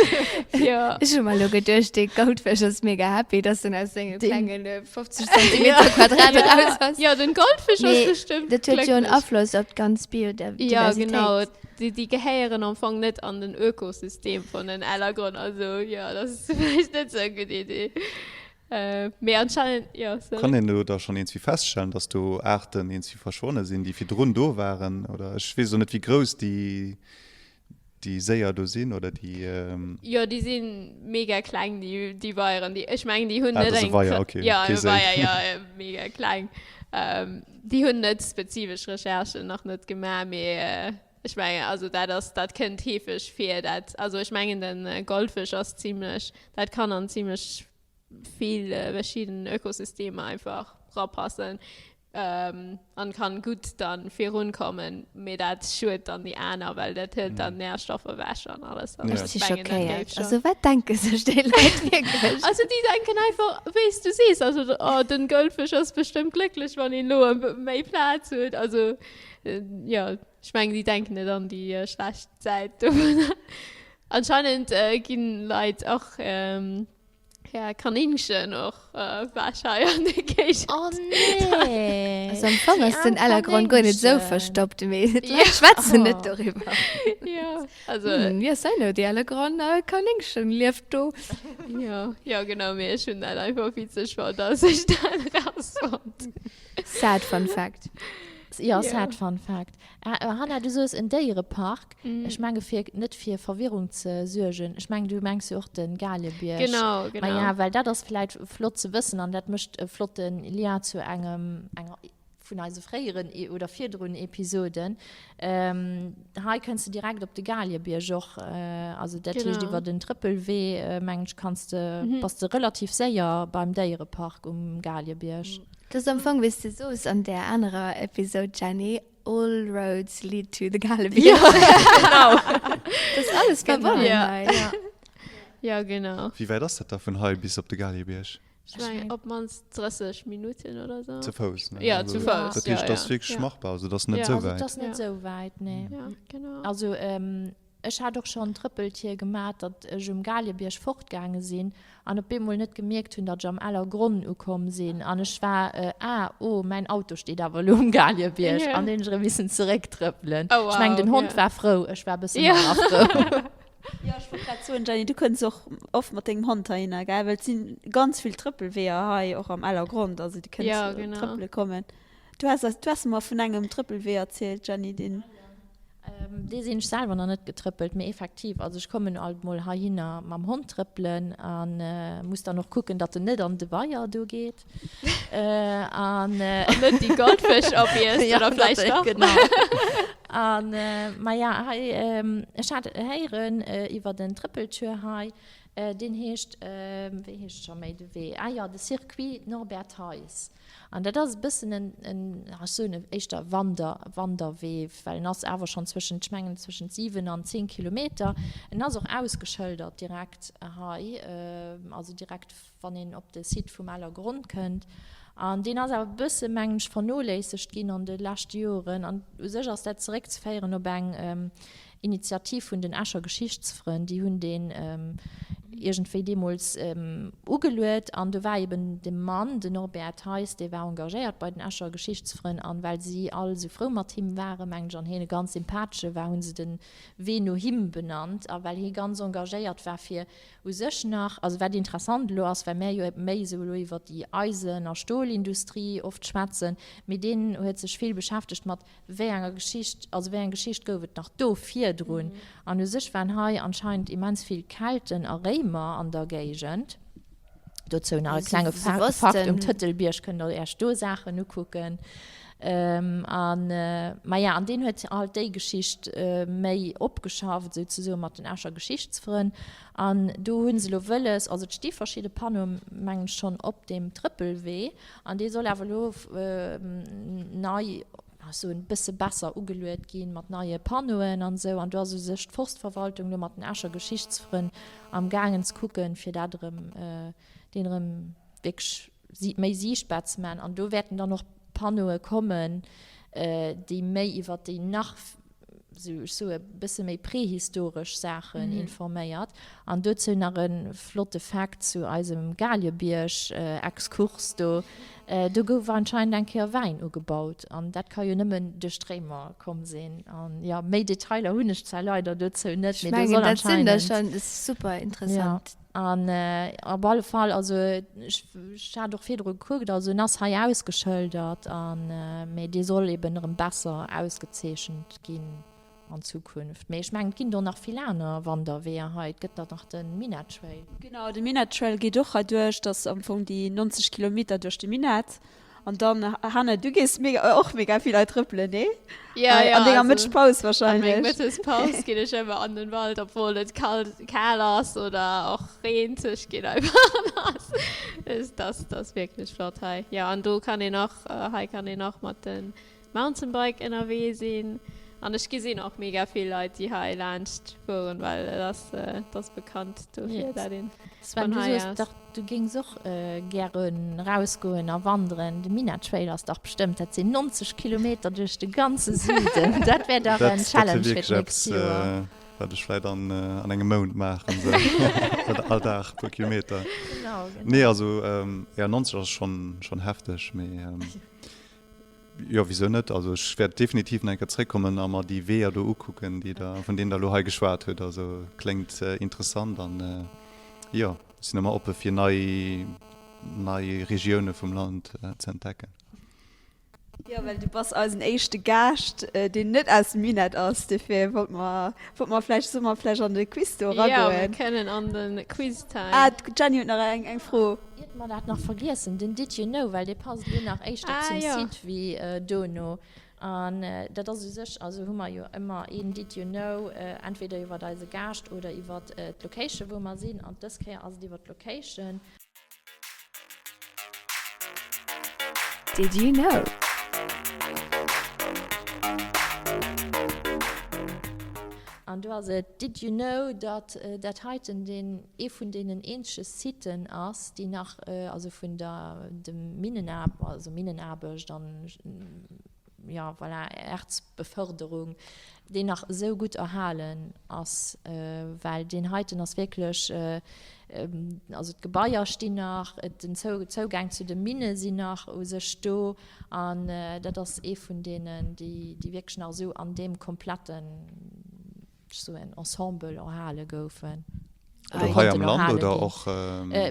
Jo. Ech hu mer elo geduecht, dee Goldfësch ass mega happy, dass en aus sengem klenge 50 Zentimeter Quadrat eraus ass. Jo, den Goldfësch ass bestëmmt glëcklech. Dat huet jo en Afloss op d'ganz Biodiversitéit. Jo, genau. Déi, déi gehéieren am Fong net an den Ökosystem vun den Ellergronn. Also jo, dat ass vläicht net sou eng gutt Idee. Mee anscheinend, jo, sorry. Kann een do da schonn eentzwéi feststellen, dass do Aarten eentzwéi verschwonne sinn, déi virdrun do waren? Oder ech weess och net, wéi grouss déi, déi Séier do sinn oder déi. Jo, déi si mega kleng, déi, déi Weieren. Déi, ech mengen, déi hunn Ah, net dat ass e eng. Weier, okay, Jo, kee e Séi. Weier, jo, mega kleng. Déi hunn net spezifesch Recherchen nach net gemaach, mee ech mengen, also dat ass, dat kënnt heefeg vir, dat, also ech mengen, de Goldfësch ass zimlech, dat kann an zimlech vill verschidden Ökosystemer einfach rapassen an kann gutt dann virun kommen, mee dat schued dann déi aner, well dat hëlt dann Nährstoffer ewech an alles. Also ech si schockéiert. Also wat denke sech déi Leit wierklech? Also déi denken einfach wéi s du sees, also oh den Goldfësch ass bestëmmt glécklech wann een elo méi Plaz huet. Also jo ech mengen déi denken net an déi schlecht Säit dovunner. Anscheinend ginn Leit och Ja, Kaninchen och war hei an der Géigend. Oh nee! Also am Fong ass den Ellergronn guer net esou verstoppt, mee d'Leit schwätzen net doriwwer. Ja, also. Hm, yes, I know the Ellergronn, a Kanéngchen lieft do. Jo, jo genau, mee ech hunn dat einfach witzeg fonnt, dass ech dat erausfonnt. Sad fun fact. Jo, sad fun fact. Hanna, du soos en Déierepark. Ech menge fir net fir Verwirrung ze suergen, ech mengen du mengs jo och de Galebierg. Genau, genau. Maja, well dat ass vläit flott ze wëssen an dat mécht e flotte Lien zu engem, enger vun eise fréieren oder virdrun Episoden. Hei kënns de direkt op de Galebierg och, also dat heescht iwwer den Trëppelwee, mengen ech, kanns de, bass de relativ séier beim Déierepark um Galebierg. Dat ass am Fong wéi s de soos an där anerer Episode, Jenny, All roads lead to the Gaalebierg. Ja, genau. Dat ass alles verbonnen hei. Ja. Ja, genau. Wéi wäit ass dat da vun hei bis op de Gaalebierg? Ech mengen op d'mannst 30 Minutten oder sou. Zu Fouss, ne? Ja, zu Fouss. Dat heescht, dat ass wierklech machbar, also dat ass net sou wäit. Also dat ass net sou wäit, nee. Ja, genau. Also Ech hat och schonn Trëppeltier gemat, datt ech um Galiebierg fortgaange sinn an op eemol net gemierkt hunn, datt ech am Ellergronn ukomm sinn. An ech war, ah, oh, mäin Auto steet awer elo um Galiebierg. An hunn ech erëm missen zerécktrëppelen. Oh, wow, Ech mengen, den Hond ja. war frou, ech war e bësse manner frou. Jo, ech wollt grad soen, Jenny, du kënns och oft mat dengem Hond heihinner, gell? Well et si ganz vill Trëppelweeër hei och am Ellergrond, also du kënns Ja, genau. trëppele kommen. Du has eis, du has mer vun engem Trëppelwee erzielt, Jenny, deen. Dee sinn ech selwer nach net getrëppelt, mee effektiv, also ech kommen alt mol heihinner mam Hond trëppelen a muss dann och kucken, datt en net an de Weier do geet. An net déi Goldfësch opiesst, oder vläicht dach. Genau. An maja, hei, ech hat héieren iwwer en Trëppeltour hei, deen heescht, wéi heescht scho méi de Wee? Ah jo, de Circuit Norbert Theis. An dat ass e bëssen en, en, ech soen e éischter Wander, Wanderwee, well en ass awer schonn zwëschent, ech mengen zwëschent 7 an 10 Kilometer. En ass och ausgeschëldert direkt hei, also direkt wann een op de Site vum Ellergronn kënnt. An deen ass awer e bësse, mengen ech, vernoléissegt ginn an de leschte Joren. An u sech ass dat zeréckzeféieren op eng Initiativ vun den Escher Geschichtsfrënn, déi hunn deen iergendwéi deemools ugeluet an do war eben de Mann, den Norbert Theis, dee war engagéiert bei den Escher Geschichtsfrënn an well si all esou frou mat him waren, mengen ech, an hien e ganz sympathesche war, hu se de Wee no him benannt a well hie ganz engagéiert war fir u sech nach, also wat interessant elo ass, well mär jo méi esou elo iwwer déi Eisen a Stolindustrie oft schwätzen, mee deen huet sech vill beschäftegt mat Wéi enger Geschicht, also wéi eng Geschicht gouf et nach do virdrun? An u sech waren hei anscheinend immens vill Kelten a Réimer an der Géigend. Dozou nach e klenge Fakt, Um Tëtelbierg kënnt der Iech do Saachen ukucken. An, maja, an deen huet halt déi Geschicht méi opgeschafft, souzesoe mat den Escher Geschichtsfrënn. An do hu se elo wëlles, also et sti verschidde Panneaue mengen ech schonn op deem Trëppelwee, An dee soll awer elo nei, ech soen, e bësse besser ugeluet ginn, mat neie Panneauen an esou. An do ass u sech d'Forstverwaltung elo mat den Escher Geschichtsfrënn am gaangen ze kucken, fir dat erëm, deen erëm wierklech méi siichtbar ze maachen. An do wäerten dann och. Panneaue kommen, déi méi iwwer déi nach, sou ech soe bësse méi prehistoresch Saachen informéiert. An dozou nach e flotte Fact zu eisem Galiebierg-Exkurs do, Do gouf anscheinend eng Kéier Wäin ugebaut an dat ka jo nëmmen duerch d'Réimer komm sinn. An jo, méi Detailer hunn ech zwar leider dozou net, mee do soll anscheinend. Ech mengen, dat sinn der schonn super interessant. Jo, an op alle Fall, also ech hat och virdru gekuckt, also en ass hei ausgeschëldert an, mee dee soll eben erëm besser ausgezeechent ginn. An Zukunft. Mee ech mengen, et ginn do nach vill aner Wanderweeër hei. Et gëtt der nach de Minett Trail. Genau, de Minett Trail geet och hei duerch. Dat ass am Fong déi 90 Kilometer duerch de Minett. An dann, Hannah, du gees mega, och mega vill hei trëppelen, nee? Ja, ja. An denger Mëttespaus wahrscheinlech. An menger Mëttespaus ginn ech ëmmer an den Wald, obwuel et kalt, kal ass oder och reent. Ech ginn einfach an ass. Dat ass wierklech flott hei. Jo, an do kann een och, hei kann een och mat den Mountainbike ënnerwee sinn an ech gesinn och mega vill Leit déi hei laanscht fueren, well et ass et ass bekannt dofir dat een Sven, von du hei soos aus. dach du géings och gären rausgoen a wanderen. De Minett Trail ass dach bestëmmt, dat sinn 90 Kilometer duerch de ganze Süden, dat wär dach en Dat dat wier Challenge fir wierklech d'nächst eppes Joer. wat ech vläit an an engem Mount maachen, sou all Dag e puer Kilometer. Genau, genau. Nee, also jo 90 ass schonn schonn hefteg, mee Jo, wisou net? Also ech wäert definitiv nach eng Kéier zréckkommen a mer déi Weeër do ukucken, déi Der, vun deenen Der elo hei geschwat hutt. Also kléngt interessant an jo, ech sinn ëmmer oppe fir nei, nei Regioune vum Land ze entdecken. Jo, well du bass eisen éischte Gaascht, deen net aus dem Minett ass. Dofir wollte mer, wollte mer vläicht, solle mer vläicht an de Quiz do Jo, mir eragoen? kënnen an de Quiz-Time. Ah, d'Jenny huet nach eng, eng Fro. Iert mer dat nach vergiessen, den Did you know, well dee passt elo nach éischter Ah, zum jo. Site wéi dono. An dat ass u sech, also hu mer jo ëmmer een Did you know, entweder iwwert eise Gaascht oder iwwert d'Location, wou mer sinn. An dës Kéier ass et iwwert d'Location. Did you know? An do ass et, Did you know, datt dat heiten deen ee vun deenen eenzege Siten ass, déi nach, also vun der, dem Minnenaar, also Minnenaarbecht an, jo, voilà, Erzbeförderung, deen nach esou gutt erhalen ass, well deen heiten ass wierklech, also d'Gebaier stinn nach, den Zougang zu de Minne sinn nach u sech do an dat ass ee vun deenen, déi wierklech nach esou an deem kompletten, ech soen, Ensemble erhale goufen. Elo hei am Land oder och?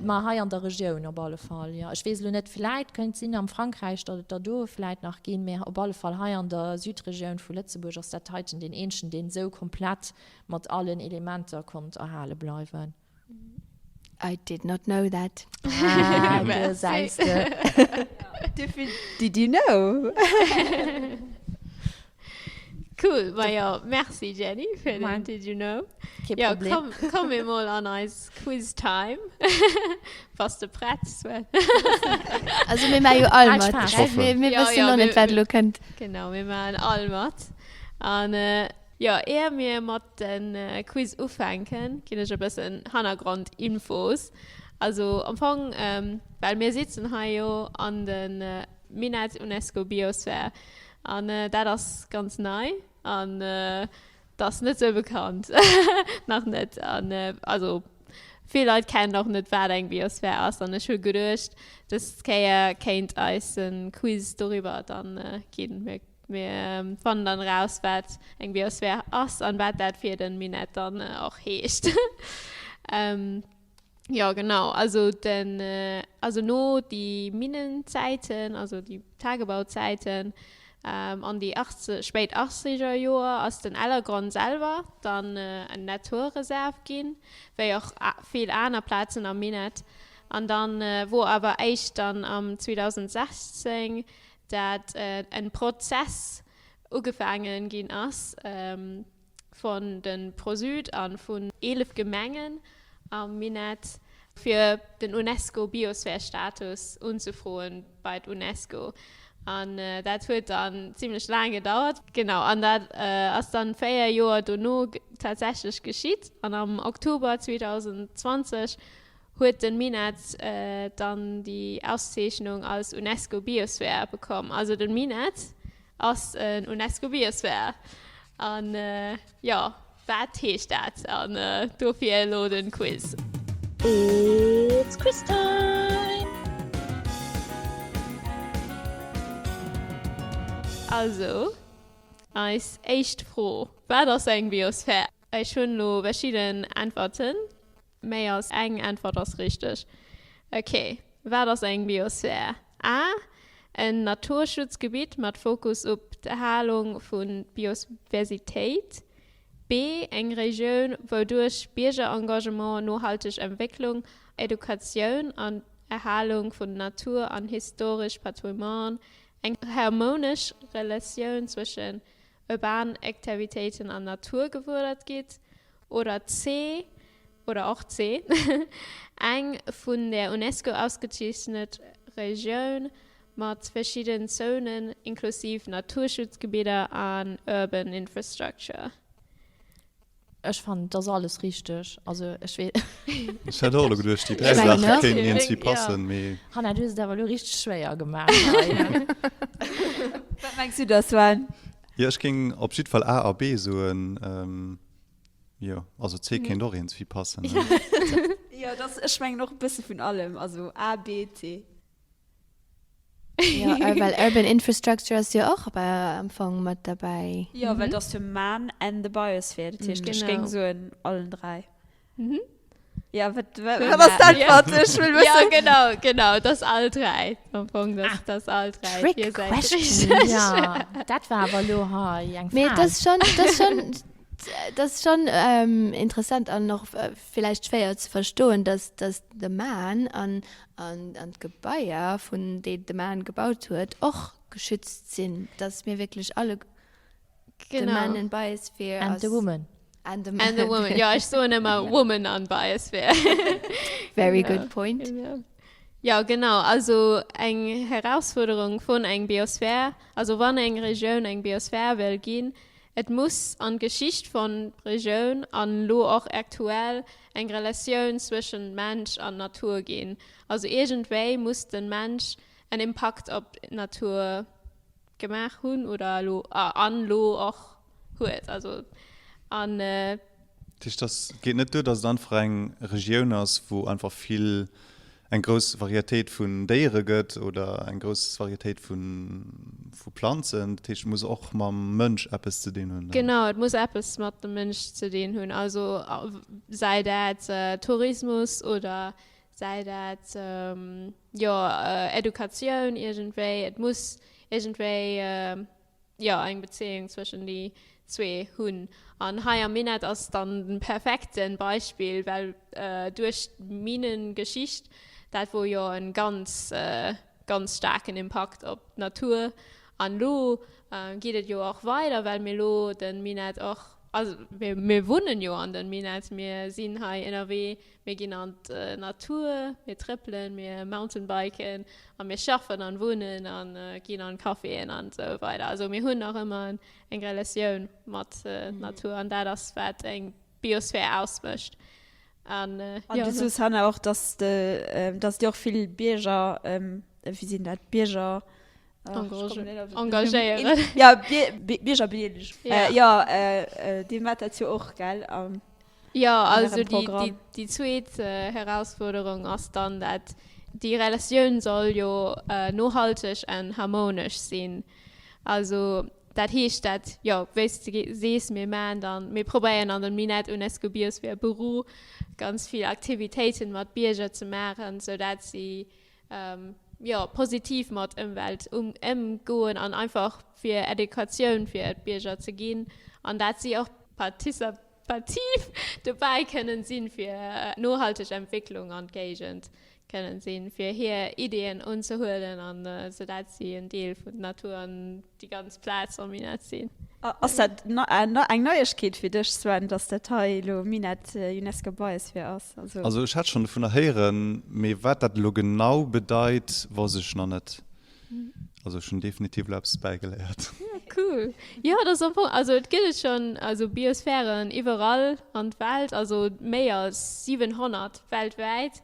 Ma hei an der Regioun op alle Fall, jo. Ech weess elo net, vläit kënnt sinn am Frankräich, datt et der do vläit nach ginn, mee op alle Fall hei an der Südregioun vu Lëtzebuerg ass dat heiten deen eenzegen, deen esou komplett mat allen Elementer konnt erhale bleiwen. I did not know that. Ah, gesäis de. Did you know? Cool, ma jo, merci Jenny fir den Did you know. Kee Jo, Problem. komm, komm mir mol an eis Quiz Time. Bass de prett, Sven? Also mir maache jo all Halt mat, fest. Ech hoffe. Mir, mir Ja, wëssen ja, och net, mir- wat elo kënnt. Genau, mir maachen all mat. An jo, ier mir mat de Quiz ufänken, ginn ech e bëssen Hannergrondinfos. Also am Fong, well mir sitzen hei jo an de Minett UNESCO Biosphere an dat ass ganz nei an dat ass net sou bekannt, nach net. An also vill Leit kennen och net wat eng Biosphär ass an ech hu geduecht, dës Kéier kéint eis e Quiz doriwwer dann ginn. Mir Mir fannen dann eraus, wat eng Biosphär ass an wat dat fir den Minett dann och heescht. Jo genau, also den, also no déi Minnenzäiten, also déi Tagebauzäiten an déi 80, spéit achtzeger Joer ass den Ellergronn selwer dann en Naturreserve ginn, wéi och vill aner Plazen am Minett. An dann wor awer éischt dann am 2016 dat en Prozess ugefaangen ginn ass vun den Pro-Sud an vun 11 Gemengen am Minett fir den Unesco Biosphere Status unzefroen bei d'Unesco an dat huet dann zimlech laang gedauert. Genau an dat ass dann 4 Joer dono tatsächlech geschitt an am Oktober 2020. Huet den Minett dann déi Auszeechnung als UNESCO Biosphere bekomm. Also den Minett ass en UNESCO Biosphere. An jo, wat heescht dat? An dofir elo den Quiz. It's Quiz Time! Also, eis éischt Fro, Wat ass eng Biosphär? Ech hunn elo verschidden Äntwerten. Méi als eng Äntwert ass richteg. Ok, wat ass eng Biosphär? A, En Naturschutzgebitt mat Fokus op d'Erhalung vu Biosversitéit. B, Eng Regioun, wou duerch Biergerengagement nohalteg Entwécklung, Educatioun an Erhalung vun Natur an historesch Patrimoine eng harmonesch Relatioun zwëschen urban Aktivitéiten an Natur gefuerdert gitt. Oder C, oder och C, eng vun der UNESCO ausgezeechnet Regioun mat verschidden Zonen, inklusiv Naturschutzgebidder an urban infrastructure. Ech fannen, et ass alles richteg. Also ech wee. Ech hat och elo geduecht, déi 3 Saache kéinten iergendwéi passen, mee. Hanna, du hues et awer elo richteg schwéier gemaach hei. Wat mengs du da, Sven? Jo, ech géing op jidd Fall A a B soen. Jo, also C kéint och iergendwéi passen. Jo, dat, ech mengen och e bësse vun allem, also A, B, C. Jo, well Urban Infrastructure ass jo och am Fong mat derbäi. Jo, well et ass jo Man and the Biosphere, dat heescht, ech géing soen allen 3. Jo, wat, wat ass d'Äntwert? Ech wëll wëssen. Jo, genau, genau, et ass all 3 am Fong, dat ass all 3. Trick question. Jo, dat war awer elo hei eng Fal. Mee et ass schonn, et ass schonn, et ass schonn interessant an och villäicht schwéier ze verstoen, dass, dass de Man an, an, an d'Gebaier vun déi de Man gebaut huet och geschützt sinn, dass mir wierklech alle The Man and Biosphere And the Woman. And the, and the Woman. Jo, ech soen ëmmer Woman an Biosphere. Very good point. Jo, genau. Also eng Herausfuerderung vun eng Biosphär, also wann eng Regioun eng Biosphär wëll ginn, et muss an d'Geschicht von Regioun an elo och aktuell eng Relatioun zwëschen Mensch an Natur ginn. Also iergendwéi muss den Mensch en Impakt op d'Natur gemaach hunn oder elo an elo och huet. Also an. Dat heescht, dass et geet net duer, dass et einfach eng Regioun ass, wou einfach vill, eng grouss Varietéit vun Déiere gëtt oder eng grouss Varietéit vu Planzen. Dat heescht, et muss och mam Mënsch eppes ze dinn hunn. Genau, et muss eppes mat dem Mënsch ze dinn hunn. Also sei dat Tourismus oder sei dat, jo, Educatioun iergendwéi. Et muss iergendwéi, jo, eng Bezéiung zwëschen déi zwee hunn. An hei am Minett ass dann den perfekten Beispill, well duerch d'Minengeschicht, dat wor jo en ganz, ganz staarken Impakt op d'Natur. An lo geet et jo och weider, well mir lo den Minett och, also mir wunnen jo an den Minett, mir sinn hei ënnerwee Mir ginn an d'Natur, mir trëppelen, mir mountainbiken a mir schaffen an wunnen a ginn an Caféen an esou weider. Also mir hunn nach ëmmer eng Relatioun mat Natur an dat ass wat eng Biosphär ausmécht. An du soos Hanna och, dass de, dass dir och vill Bierger, wéi sinn dat, Bierger engagéieren. Jo, Biergerbedeelegung. Jo, dir maacht dat jo och, gell? Jo, also déi zweet Herausfuerderung ass dann, dat déi Relatioun soll jo nohalteg an harmonesch sinn. Also dat heescht, dat, jo, wéi s de sees, mir maachen dann, mir probéieren an dem Minett UNESCO Biosphere Büro ganz vill Aktivitéiten mat Bierger ze maachen, soudat si, jo, positiv mat Ëmwelt ëmgoen an einfach fir Educatioun fir d'Bierger ze ginn an dat si och partizipativ dobäi kënnen sinn, fir nohalteg Entwécklung an d'Géigend kënnen sinn, fir hir Ideeën unzehuelen an esou dat si en Deel vun der Natur an déi ganz Plaz am Minett sinn. Ass dat eng Neiegkeet fir dech, Sven, dass dat hei elo Minett UNESCO Biosphere ass? Also ech hat schonn dovunner héieren, mee wat dat elo genau bedeit, wosst ech nach net. Also ech hunn definitiv elo eppes bäigeléiert. Ja, cool. Jo, dat ass am Fong, also et gëtt et schonn, also Biosphären iwwerall an d'Welt, also méi als 700 weltwäit.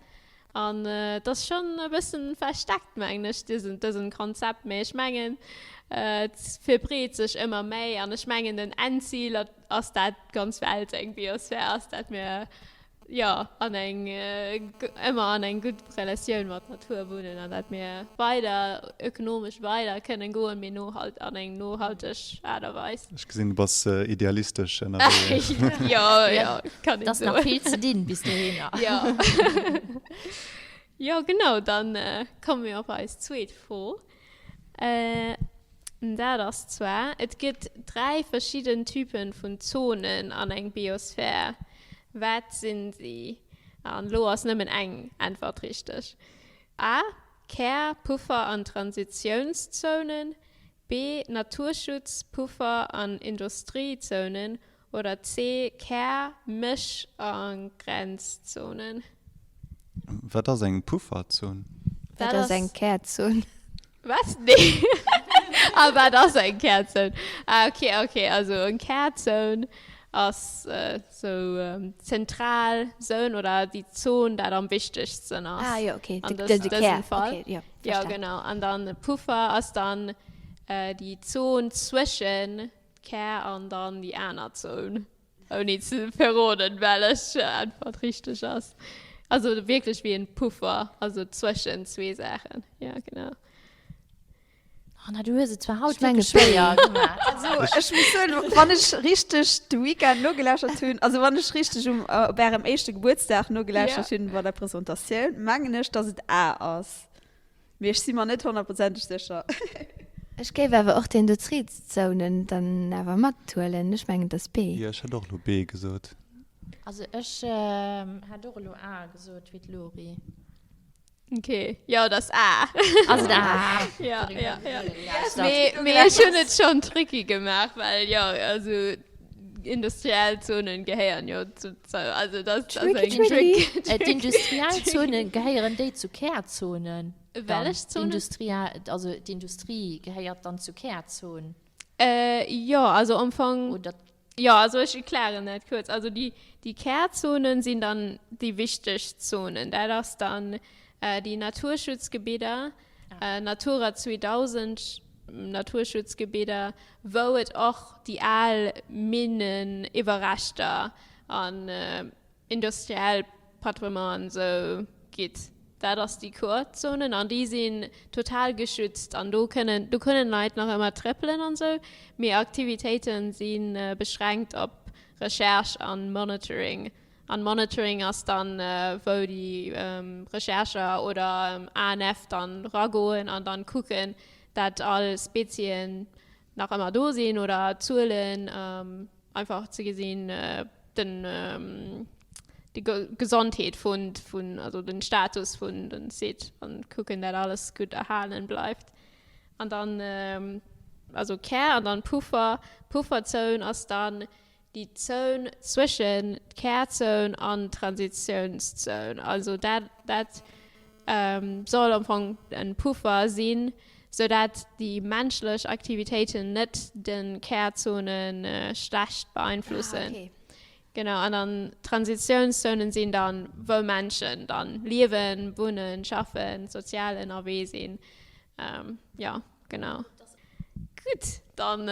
An et ass schonn e bëssen versteckt, mengen ech, dësen, dësen Konzept. Mee ech mengen, et verbreet sech ëmmer méi. An ech mengen, den Endzil ass dat d'ganz Welt eng Biosphär ass, dat mir, jo, an eng, ëmmer an eng gutt Relatioun mat Natur wunnen an dat mir weider ökonomesch weider kënnen goen, mee nohalt, an eng nohalteg Aart a Weis. Ech gesinn, du bass idealistesch ënnerwee. Jo, jo, kann een soen. Et ass nach vill ze dinn bis dohinner. Jo. Jo, genau, dann komme mir op eis zweet Fro. Dat ass zwar, Et gëtt 3 verschidden Typen vun Zonen an eng Biosphär. Wat sinn si? An elo ass nëmmen eng Äntwert richteg. A, Kär-, Puffer an Transitiounszonen. B, Naturschutz, Puffer an Industriezonen oder C, Kär-, Mësch a Grenzzonen. Wat ass eng Pufferzon? Wat ass eng Kärzon? Was? Nee. Ah, wat ass eng Kärzon? Ah, okay, okay. Also eng Kärzon ass sou zentral Zon oder déi Zon, dat am wichtegsten ass. Ah jo, okay. An De, de dësem Kär. Fall. Okay, jo, Ja, verstan. genau. An dann Puffer ass dann déi Zon zwëschen Kär an dann déi aner Zon. Ouni ze verroden, wellech Äntwert richteg ass. Also wierklech wéi en Puffer, also zwëschen zwee Saachen. Ja, genau. Oh, na, du hues et zwar haut Ech menge wierklech schwéier gemaach. Also ech muss soen, wann ech richteg de Weekend nogelauschtert hunn, also wann ech richteg um op ärem éischte Gebuertsdag nogelauschtert Ja. hunn bei der Presentatioun, mengen ech, dass et A ass. Mee ech si mer net honnertprozenteg sécher. Ech géif awer och d'Industriezonen dann awer mathuelen. Ech mengen, et ass B. Jo, ech hätt och elo B gesot. Also ech hätt och elo A gesot, wéi d'Lori. Ok, jo, et ass A. Ass et A? Ja, ja, ja. Mee, mee ech hunn et schonn tricky gemaach, well jo, also industriell Zonen gehéieren jo zu, also dat ass eng Tricky, tricky. trick. D'industriell Zonen, gehéieren déi zu Kärzonen dann? Wellech Zonen? D'Industria, also d'Industrie gehéiert dann zu Kärzon? Jo, also am Fong. Oder? Jo, also ech erklären dat kuerz. Also déi, déi Kärzonen sinn dann déi wichteg Zonen. Dat ass dann déi Naturschutzgebidder, Natura 2000 Naturschutzgebidder, wou et och déi al Minneniwwerreschter an industriell Patrimoine esou gitt. Dat ass déi Core-Zonen an déi sinn total geschützt an do kënnen, do kënnen Leit nach ëmmer trëppelen an esou, mee Aktivitéite si beschränkt op Recherche an Monitoring. An Monitoring ass dann, wou déi Rechercher oder ANF dann ragoen an dann kucken, dat all Spezien nach ëmmer do sinn oder Zuelen einfach ze gesinn, den, déi Gesondheet vun, vun, also den Status vun den Site an kucken, dat alles gutt erhalen bleift. An dann, also Kär an dann Puffer. Pufferzon ass dann déi Zon zwëschen d'Kärzon an d'Transitiounszon. Also dat, dat soll am Fong en Puffer sinn, sou dat déi menschlech Aktivitéiten net de Kärzone schlecht beeinflussen. Ah, okay. Genau, an dann d'Transitiounszonen sinn dann, wou Menschen dann liewen, wunnen, schaffen, sozial ënnerwee sinn. Jo, genau. Gutt, dann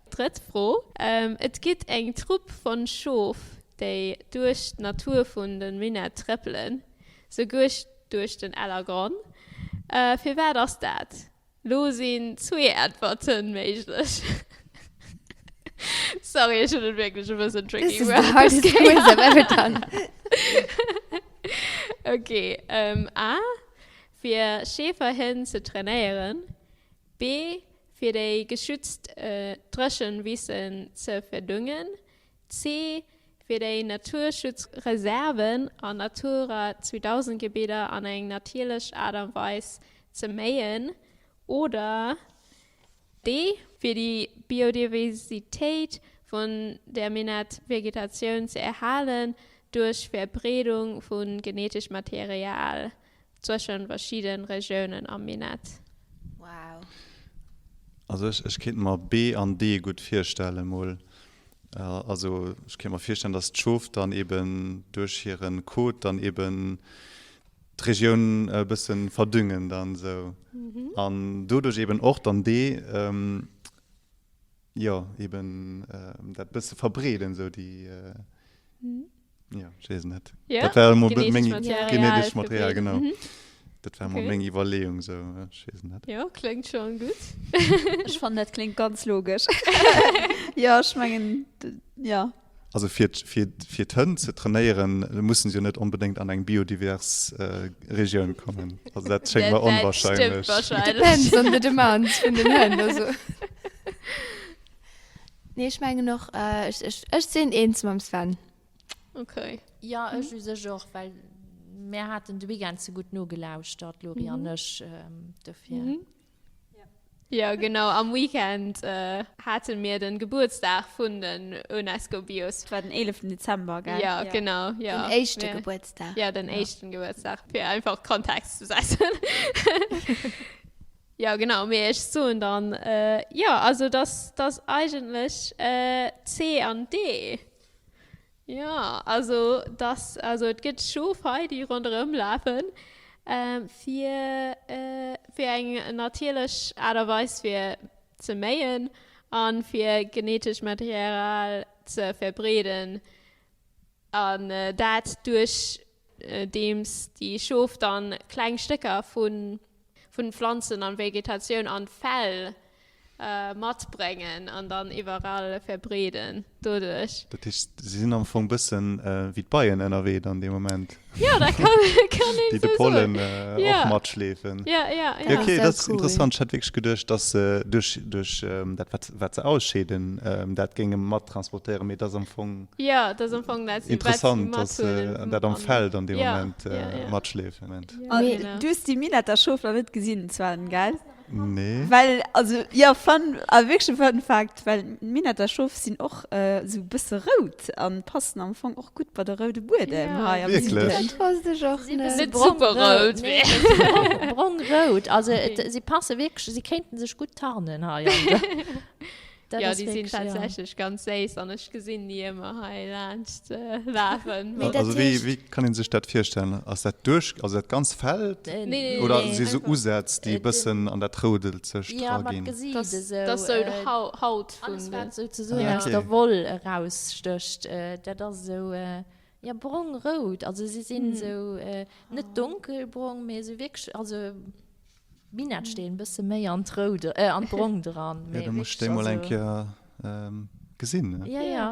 Drëtt Fro, Et gitt eng Trupp von Schof, déi duerch d'Natur vun de Minett trëppelen, souguer duerch den Ellergronn. Firwat ass dat? Lo sinn zwee Äntwerte méiglech. Sorry, ech hunn et wierklech e bëssen tricky This is the gemaach. hardest quiz I've ever done. Ok, A, Fir Schäferhënn ze trainéieren. B Fir déi geschützt Dréchenwissen ze verdüngen. C Fir déi Naturschutzreserven an Natura 2000 Gebidder an eng natierlech Aart a Weis ze méien. Oder D Fir déi Biodiversitéit vun der Minett-Vegetatioun ze erhalen duerch Verbreedung vu genetesch Material. Zwëschen verschidden Regiounen am Minett. Wow. Also ech, ech kéint mer B an D gutt virstellen mol. Also ech kéint mer virstellen, dass d'Schof dann eben duerch hiren Kot dann eben. D'Regioun e bëssen verdüngen dann esou an doduerch eben och dann dee, jo eben dat bësse verbreeden esou déi, jo ech weess et net. Dat war emol meng, genetesch Material, genau. Dat war emol meng Iwwerleeung esou, ech weess et net. Jo, kléngt schonn gutt. Ech fannen dat kléngt ganz logesch. Jo, ech mengen, jo. Also fir fir d'Hënn ze trainéieren, mussen se jo net onbedéngt an eng biodivers Regioun kommen. Also dat schéngt mer onwahrscheinlech. Dat stëmmt wahrscheinlech. Depends on the demands vun den Hënn. Also nee, ech mengen och, ech ech ech sinn eens mam Sven. Okay. Jo, ech u sech och, well mär haten de Weekend ze gutt nogelauschtert, d'Lori an ech, dofir. Jo genau, am Weekend hate mir den Gebuertsdag vun den UNESCO Bios. Et war den 11 Dezember, gell? Jo genau, jo. Den éischte Gebuertsdag. Jo, den éischten Gebuertsdag, fir einfach Kontext ze setzen. Jo genau, mee ech soen dann, jo also dass dass eigentlech C an D. Jo, also dass, also et gëtt Schof hei, déi ronderëm lafen, fir, fir eng natierlech Aart a Weis fir ze méien a fir genetesch Material ze verbreeden an dat duerch deems déi Schof dann kleng Stécker vu vun Pflanzen an Vegetatioun an Fell matbréngen an dann iwwerall verbreeden doduerch. Dat heescht, si sinn am Fong bëssen wéi d'Beien ënnerwee dann dee Moment. Jo, dat kann een Déi de esou soen. Pollen och matschleefen. Ja, ja, ja. Ok, dat ass interessant. Ech hat wierklech geduecht, dass se duerch duerch dat wat wat se ausscheeden, dat géinge mattransportéieren, mee et ass am Fong. Jo, dat ass am Fong dat, wat si Interessant, dass se dat am Feld an deem Moment matschleefen. Du hues déi Minetter Schof nach net gesinn, Sven, gell? Nee. Well, also, jo, fun, a wierklech e Fun Fact, well d'Minetter Schof sinn och esou e bësse rout an passen am Fong och gutt bei de roude Buedem hei am Süden. Wierklech? Dat wosst ech och net. Net super rout, mee. Brong-rout, also si passe wierklech, si kéinten sech gutt tarnen hei an der. Dat ja, déi sinn tatsächlech ganz séiss an ech gesinn déi ëmmer hei laanscht lafen. Also wéi, wéi kann een sech dat virstellen? Ass dat duerch, also dat ganz Feld? Nee, nee, Oder si sou Usätz, déi e bëssen an dat Roudelzegt Ja, mat draginn? Gesiit esou. Dat ass sou d'Haut vun. Alles wat souzesoen aus der Woll erausstécht, dat ass esou, ja, brong-rout. Also si sinn esou net donkelbrong, mee esou wierklech, also. Minettsteen bësse méi an d'Rout, äh, an d'Brong dran. Jo, da muss ech déi mol eng Kéier gesinn. Ja, ja.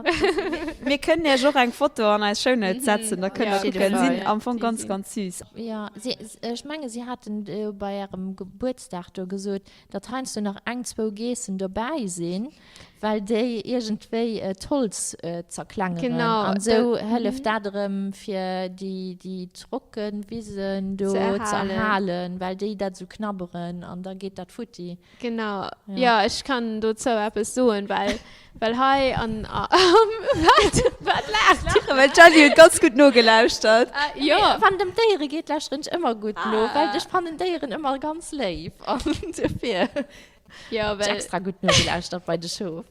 Mir kënnen iech och eng Foto an eis Shownotes setzen, da kënnt der kucken. Sinn am Fong ganz, ganz süß. Jo, si, ech menge si haten bei ärem Gebuertsdag do gesot, datt heiansdo nach eng, zwou Geessen dobäi sinn. Well déi iergendwéi d'Holz zerklengeren. Genau. An esou hëlleft dat erëm fir déi trocken Wisen do ze erhalen, well déi dat esou knabberen an da geet dat futti. Genau, jo ech kann dozou eppes soen, well well hei an wat wat laacht Dir? Well d'Jenny huet ganz gutt nogelauschtert. Jo. Wann et ëm Déiere geet, lauschteren ech ëmmer gutt no, well ech fannen Déieren ëmmer ganz léif an dofir. Ja, well. Extra gutt nogelauschtert bei de Schof.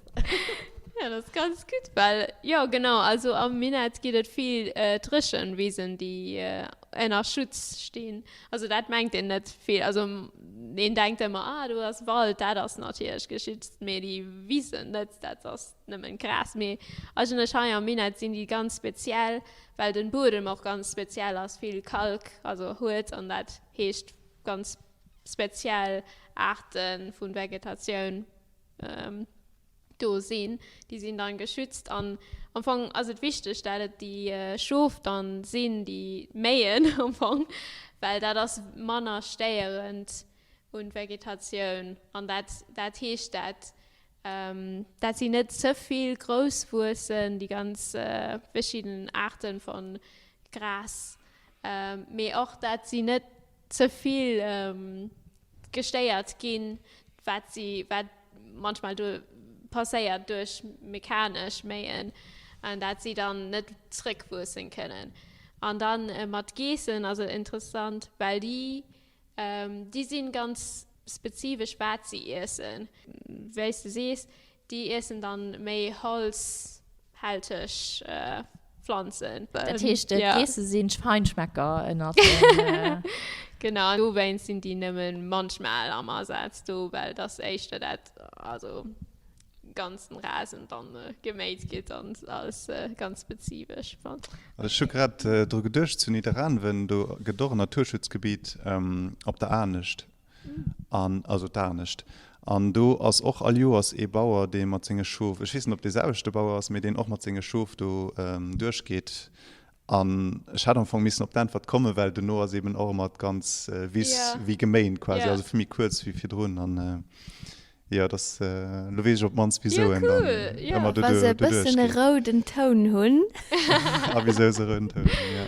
Ja, dat ass ganz gutt, well, jo, genau, also am Minett ginn et vill Dréchenwisen, déi ënner Schutz stinn. Also dat mengt een net vill. Also een denkt ëmmer, ah, do ass Wald, dat ass natierlech geschützt, mee déi Wisen net, dat ass nëmmen Gras. Mee eigentlech hei am Minett sinn déi ganz speziell, well den Buedem och ganz speziell ass, vill Kalk also huet an dat heescht ganz speziell Aarte vu Vegetatioun do sinn, déi sinn dann geschützt an am Fong ass et wichteg, dat et déi Schof dann sinn, déi méien am Fong, well dat ass manner stéierend un d'Vegetatioun an dat dat heescht dat dat si net ze vill grouss wuessen, déi ganz verschidden Aarte vu Gras, mee och dat si net ze vill gestéiert ginn, wat si, wat manchmal do passéiert duerch mechanesch Méien, an dat si dann net zrëckwuessen kënnen. An dann mat Geessen ass et interessant, well déi, déi si ganz spezifesch wat si iessen. Wéi s de sees, déi iessen dann méi holzhälteg. Pflanzen. Dat heescht, d'Geesse sinn Feinschmecker ënnert den. Genau, an dowéinst sinn déi nëmmen manchmal am Asaz do, well dass éischter dat, also ganzen Rasen dann geméit gëtt an als ganz spezifesch. Also ech hu grad dru geduecht, zu Nidderaanwen, do gëtt och en Naturschutzgebiet op der Aarnescht. An, also d'Aarnescht. An do ass och all Joers ee Bauer, dee mat senge Schof, ech weess net, ob dee selwechte Bauer ass, mee deen och mat senge Schof do duerchgeet. An ech hätt am Fong missen op d'Äntwert kommen, well dono ass eeben och ëmmer d'ganz Wiss wéi geméint quasi, also vill méi kuerz wéi virdrun. An jo, dass, elo weess ech op d'mannst, wisou en dann ëmmer do duerchgeet. Wa se e bëssen e rouden Toun hunn. A wisou se e rouden Toun hunn, jo.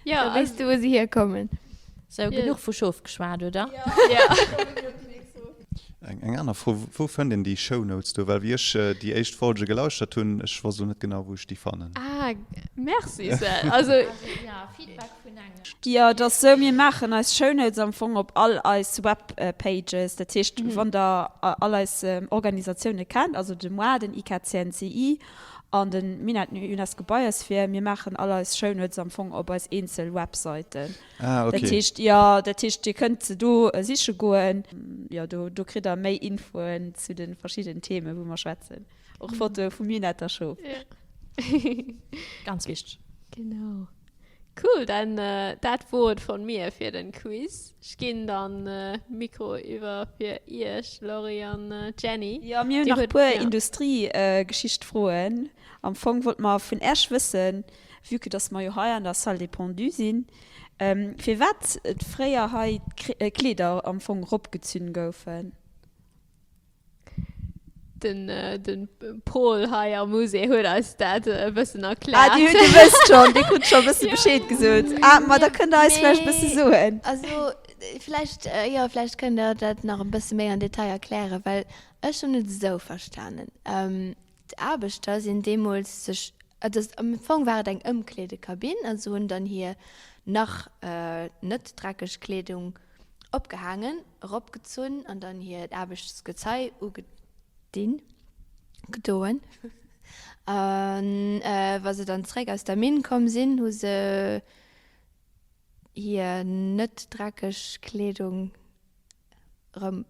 Da weess de, wou se hierkommen. Sou, genuch vu Schof geschwat, oder? Jo. Eng aner Fro, Wou fënnt een déi Shownotes do? Well wéi ech déi éischt Folge gelauschtert hunn, ech wosst elo net genau, wou ech déi fannen. Ah, merci Sel. Also. Jo, Feedback vun engem. Jo, et ass sou, mir maachen eis Shownotes am Fong op all eis Webpages. Dat heescht, wann der all eis Organisatioune kennt, also de moi, den IKCNCI an de Minett UNESCO Biosphere, mir maachen all eis Shownotes am Fong op eis eenzel Websäiten. Ah, okay. Dat heescht, jo, dat heescht, Dir kënnt se do siche goen. Jo, do, do kritt Der méi Infoen zu de verschiddenen Themen, wou mer schwätzen. Och Fotoe vum Minetter Schof. Ganz wichteg. Genau. Cool, dann dat wor et von mir fir den Quiz. Ech ginn dann Mikro iwwer fir iech, Laurie an Jenny. Jo, mir hunn nach e puer Industriegeschicht-Froen. Am Fong wollte mer vun Äech wëssen, Vue que dass mer jo hei an der Salle des Pendus sinn, firwat et fréier hei d'Kleeder am Fong eropgezunn goufen. Den, den Paul hei am Musée huet eis dat e bëssen erkläert. Ah, Dir hutt, Dir wësst schonn, Dir krut scho e bësse Bescheed gesot. Ah, ma da kënnt Der eis vläicht e bësse soen. Also, vläicht, jo, vläicht kënnt Der dat nach e bësse méi an Detail erklären, well ech hunn et esou verstanen. D'Aarbechter sinn deemools sech, et ass, am Fong war et eng Ëmkleedekabinn a se hunn dann hir nach net dreckeg Kleedung opgehaangen, eropgezunn an dann hiert Aarbechtsgezei ugedinn, gedoen. A wa se dann zréck aus der Minn komm sinn, hu se hir net dreckeg Kleedung erëm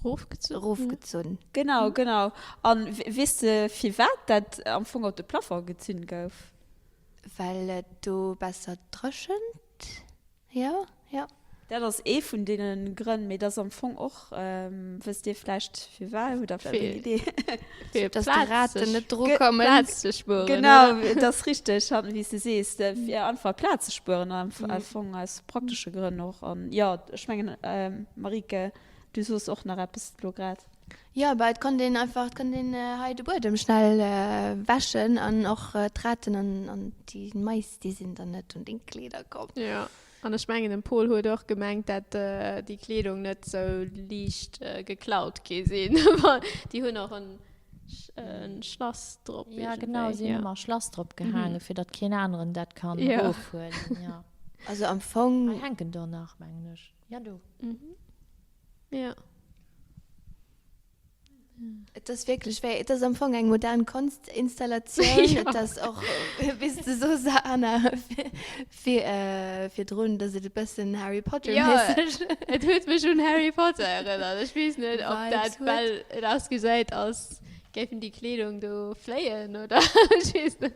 Rofgezunn. Genau, genau. A weess de firwat dat am Fong op de Plafond gezunn gouf? Well et do besser dréchent, jo, jo. Dat ass ee vun deene Grënn, mee et ass am Fong och, wësst Dir vläicht firwat? Hutt Der vläicht eng Idee? Fir Dass déi Raten net drukommen. Plaz ze spueren, Genau, et ass richteg, wéi s de sees, fir einfach Plaz ze spueren, am Fong aus praktesche Grënn och. An jo, ech mengen, Marieke, du soos och nach eppes elo grad. Jo, bah et konnt een einfach, et konnt een hei de Buedem schnell wäschen an och d'Raten an déi Mais, déi sinn dann net un deng Kleeder komm. Jo, an ech mengen den Paul huet och gemengt, dat déi Kleedung net sou liicht geklaut gi sinn. Déi hunn och en Schlass drop iergendwéi. Jo, genau, si hunn ëmmer e Schlass drop gehaangen, fir datt keen aneren dat kann erofhuelen, jo. Also am Fong. Hei hänken der nach, mengen ech. Jo, do. Jo. Et ass wierklech wéi, et ass am Fong eng modern Konstinstallatioun. Et ass och, wéi s de soos, Anna, virdrun, dass et e bëssen Harry Potter-méisseg. Jo, et huet mech un Harry Potter erënnert. Ech weess net, ob dat, well et ausgesäit, als géifen déi Kleedung do fléien oder ech weess net.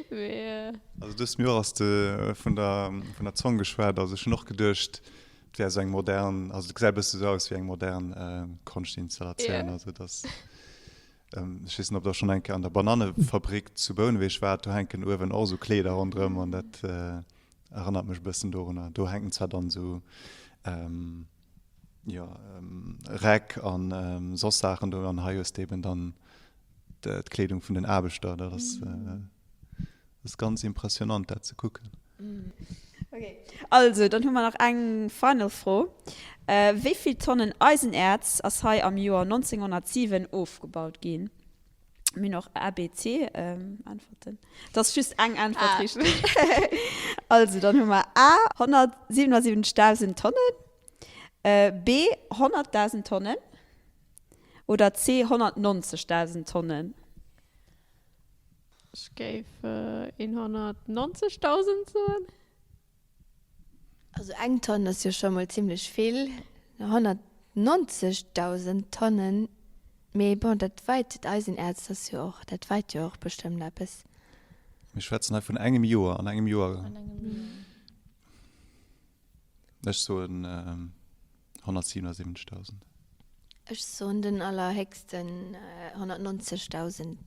Mee. Also du hues mir och aus de, vun der, vun der Zong geschwat. Also ech hunn och geduecht, Et wär esou eng modern, also et gesäit e bësse sou aus wéi eng modern Konschtinstallatioun. Also et ass, ech weess net, ob Der schonn eng Kéier an der Banannefabrik zu Bouneweg waart, do hänken uewen och esou Kleeder ronderëm an dat erënnert mech e bëssen dorunner. Do hänken zwar dann esou, jo, Räck a soss Saachen do an hei hues de eben dann d'Kleedung vun den Aarbechter. Dat ass. Ass ganz impressionant dat ze kucken. Ok, also dann hu mer nach eng final Fro. Wéi vill Tonnen Eisenäerz ass hei am Joer 1907 ofgebaut ginn? Mir hunn och A, B, C Äntwerten. Et ass just eng Äntwert richteg. Also dann hu mer A 177.000 Tonnen, B 100.000 Tonnen oder C 190.000 Tonnen. Ech géif 190.000 soen. Also eng Tonn ass jo scho mol zimlech vill, 190.000 Tonnen, mee bon, dat weit, d'Eisenäerz ass jo och, dat weit jo och bestëmmt eppes. Mir schwätzen hei vun engem Joer, an engem Joer. An engem Joer. Ech soen 177.000. Ech soen den allerhéchsten 190.000.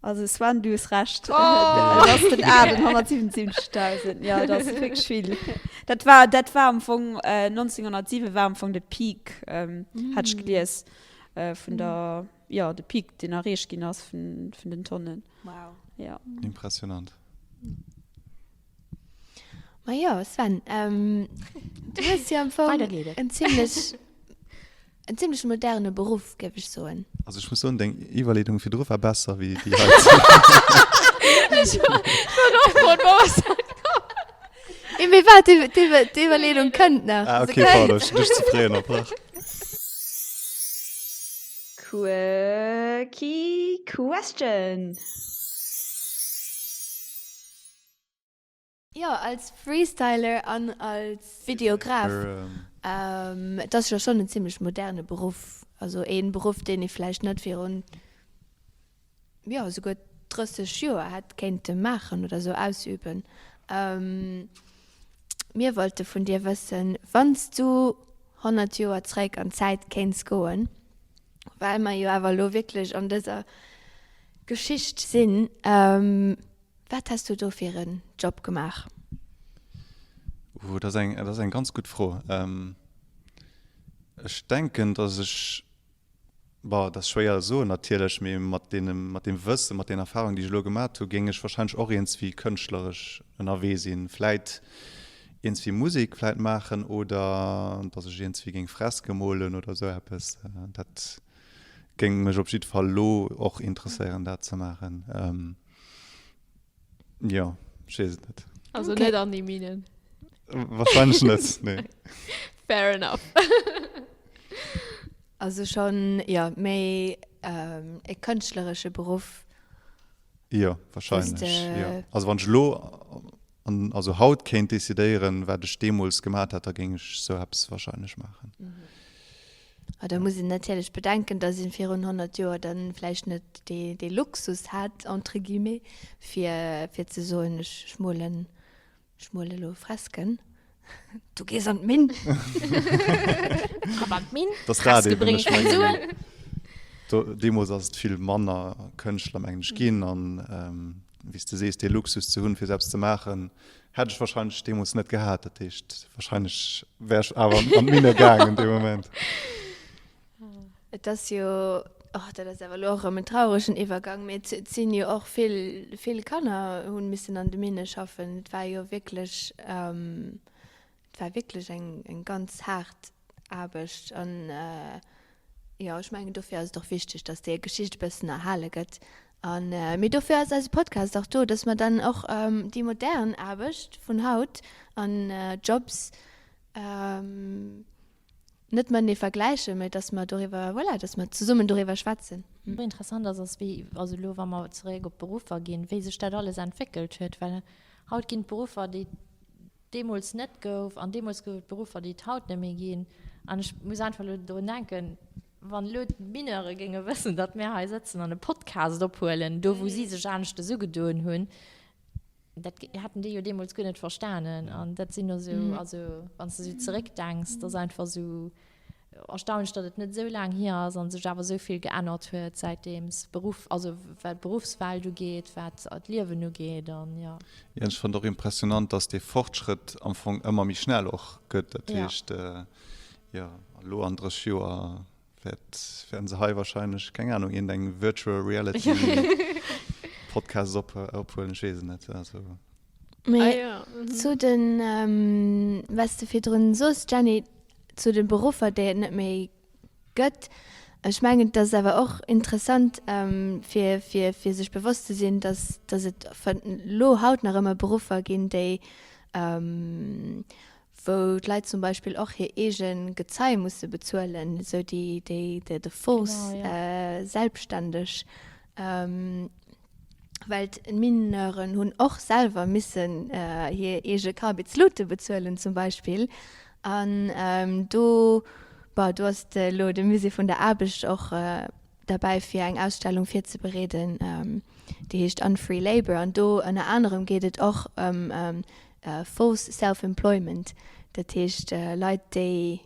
Also Sven, du hues Recht. Oh! Et ass den A, den 177.000. Jo, dat ass wierklech vill. Dat war, dat war am Fong, 1907 war am Fong de Peak, hat ech gelies, vun der, jo, de Peak, deen erreecht ginn ass vun, vun den Tonnen. Wow. Jo. Impressionant. Ma jo, Sven, du hues jo am Fong en zimlech, en zimlech moderne Beruff, géif ech soen. Also ech muss soen, deng Iwwerleedung virdru war besser wéi déi hei. Ech wollt och froen, wou ass dat komm? Nee, mee waart, d'Iwwerleedung kënnt nach. Ah, okay, pardon, ech hunn dech ze fréi ënnerbrach. Quirky Question. Jo, als Freestyler an als Videograf. Et ass jo schonn en zimlech moderne Beruff. Also ee Beruff, deen ee vläicht net virun, jo, esouguer 30 Joer hätt kéinte maachen oder esou ausüben. Mir wollte vun dir wëssen, wann s du 100 Joer zréck an d'Zäit kéints goen, well mer jo awer elo wierklech an dëser Geschicht sinn, Wat häss du do fir en Job gemaach? Ooh, dat ass eng, dat ass eng ganz gutt Fro. Ech denken, datt ech, bon, dat ass schwéier ze soen natierlech, mee mat deem, mat deem Wëssen, mat den Erfahrungen, déi ech elo gemat hu, géing ech wahrscheinlech och iergendswéi kënschtleresch ënnerwee sinn. Vläit iergendswéi Musek vläit maachen oder datt ech iergendswéi géing Freske molen oder esou eppes. Dat géing mech op jidde Fall elo och interesséieren, dat ze maachen. Jo, ech weess et net. Also okay. Net an déi Minen. Wahrscheinlech net, nee. Fair enough. Also schon, jo, méi ähm, e kënschtleresche Beruff. Jo, wahrscheinlech, jo. Also wann ech elo An also haut kéint decidéieren, wat ech deemools gemat hätt, da géing ech sou eppes wahrscheinlech maachen. A da muss een natierlech bedenken, datt ee virun 100 Joer dann vläicht net dee, dee Luxus hat, entre guillemets, fir, fir ze soen, ech, ech molen, ech mole elo Fresken. Du gees an d'Minn. Ab an d'Minn. Dat ass dat eben, ech mengen, do, deemools ass et vill manner Kënschtler, mengen ech, ginn an, wéi s de sees, dee Luxus ze hunn, fir esou eppes ze maachen, hätt ech wahrscheinlech deemools net gehat. Dat heescht, wahrscheinlech wär ech awer an d'Minne gaangen dee Moment. Et ass jo, oh, dat ass awer elo och erëm en trauregen Iwwergang, mee et sinn jo och vill, vill Kanner hunn missen an de Minne schaffen. Et war jo wierklech, Et war wierklech eng, eng ganz haart Aarbecht an jo, ech mengen dofir ass et och wichteg, dass déi Geschicht e bëssen erhale gëtt. An mee dofir ass eise Podcast och do, dass mer dann och déi modern Aarbecht vun haut an Jobs net matenee vergläichen, mee dass mer doriwwer, voilà, dass mer zesummen doriwwer schwätzen. Wat interessant ass, ass wéi, also elo wa mer zeréck op d'Beruffer ginn, wéi sech dat alles entwéckelt huet, well haut ginn d'Beruffer, déi deemools net gouf an deemools gouf et Beruffer, déi et haut net méi ginn. An ech muss einfach elo drun denken, wann elo d'Mineure géinge wëssen, datt mir hei sëtzen an e Podcast ophuelen, do wou si sech aneschtes ugedoen hunn, dat hätten déi jo deemools guer net verstanen. An dat sinn esou, also wann s de esou zeréckdenks, dat ass einfach esou Erstaunlech, datt et net esou laang hier ass an sech awer esou vill geännert huet säitdeems Beruff, also wat d'Beruffswelt ugeet, wat d'Liewen ugeet an jo. Jo, ech fannen och impressionant, datt dee Fortschrëtt am Fong ëmmer méi schnell och gëtt. Dat heescht, jo, elo an 30 Joer wäert, wäerten se hei wahrscheinlech, keng Ahnung, iergendeng Virtual Reality Podcast ophuelen, ech weess et net, also. Mee zu den, wat s de virdrun soos, Jenny, zu de Beruffer, déi et net méi gëtt, ech mengen, et ass awer och interessant, fir, fir, fir sech bewosst ze sinn, dass, dass et elo haut nach ëmmer Beruffer ginn, déi, wou d'Leit zum Beispill och hir eege Gezei musse bezuelen, esou déi, déi, de Force selbstständeg. Well d'Mineuren hunn och selwer missen hir eege Karbidslute bezuelen zum Beispill. An do, bon, do ass elo de Musée vun der Aarbecht och derbäi fir eng Ausstellung virzebereeden, déi heescht Unfree Labour. An do ënner anerem geet et och ëm False Self-Employment, dat heescht Leit, déi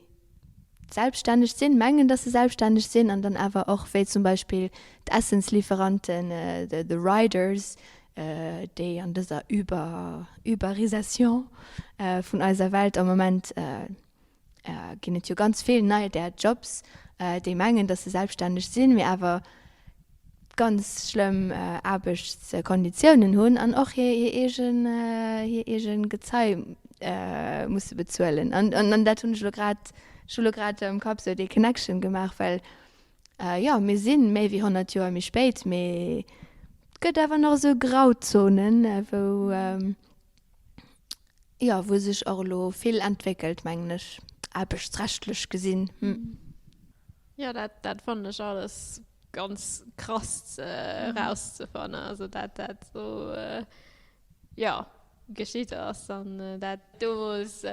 selbststänneg sinn, mengen, dass se selbststänneg sinn an dann awer och, wéi zum Beispill d'Essenslieferanten, the Riders, déi an dëser Uber, Uberisation vun eiser Welt am Moment ginn et jo ganz vill nei där Jobs, déi mengen, dass se selbststänneg sinn, mee awer ganz schlëmm Aarbechtskonditiounen hunn an och hir eegen, hir eegen Gezei musse bezuelen. An, an dat hunn ech elo grad, ech hu lo grad am Kapp esou déi Connection gemaach, well jo, mir si méi wéi 100 Joer méi spéit, mee et gëtt awer nach esou Grauzonen, wou, jo, wou sech och elo vill entwéckelt, mengen ech, aarbechtsrechtlech gesinn. Jo, dat, dat fannen ech alles ganz krass erauszefannen, also dat dat esou, jo, geschitt ass an dat deemools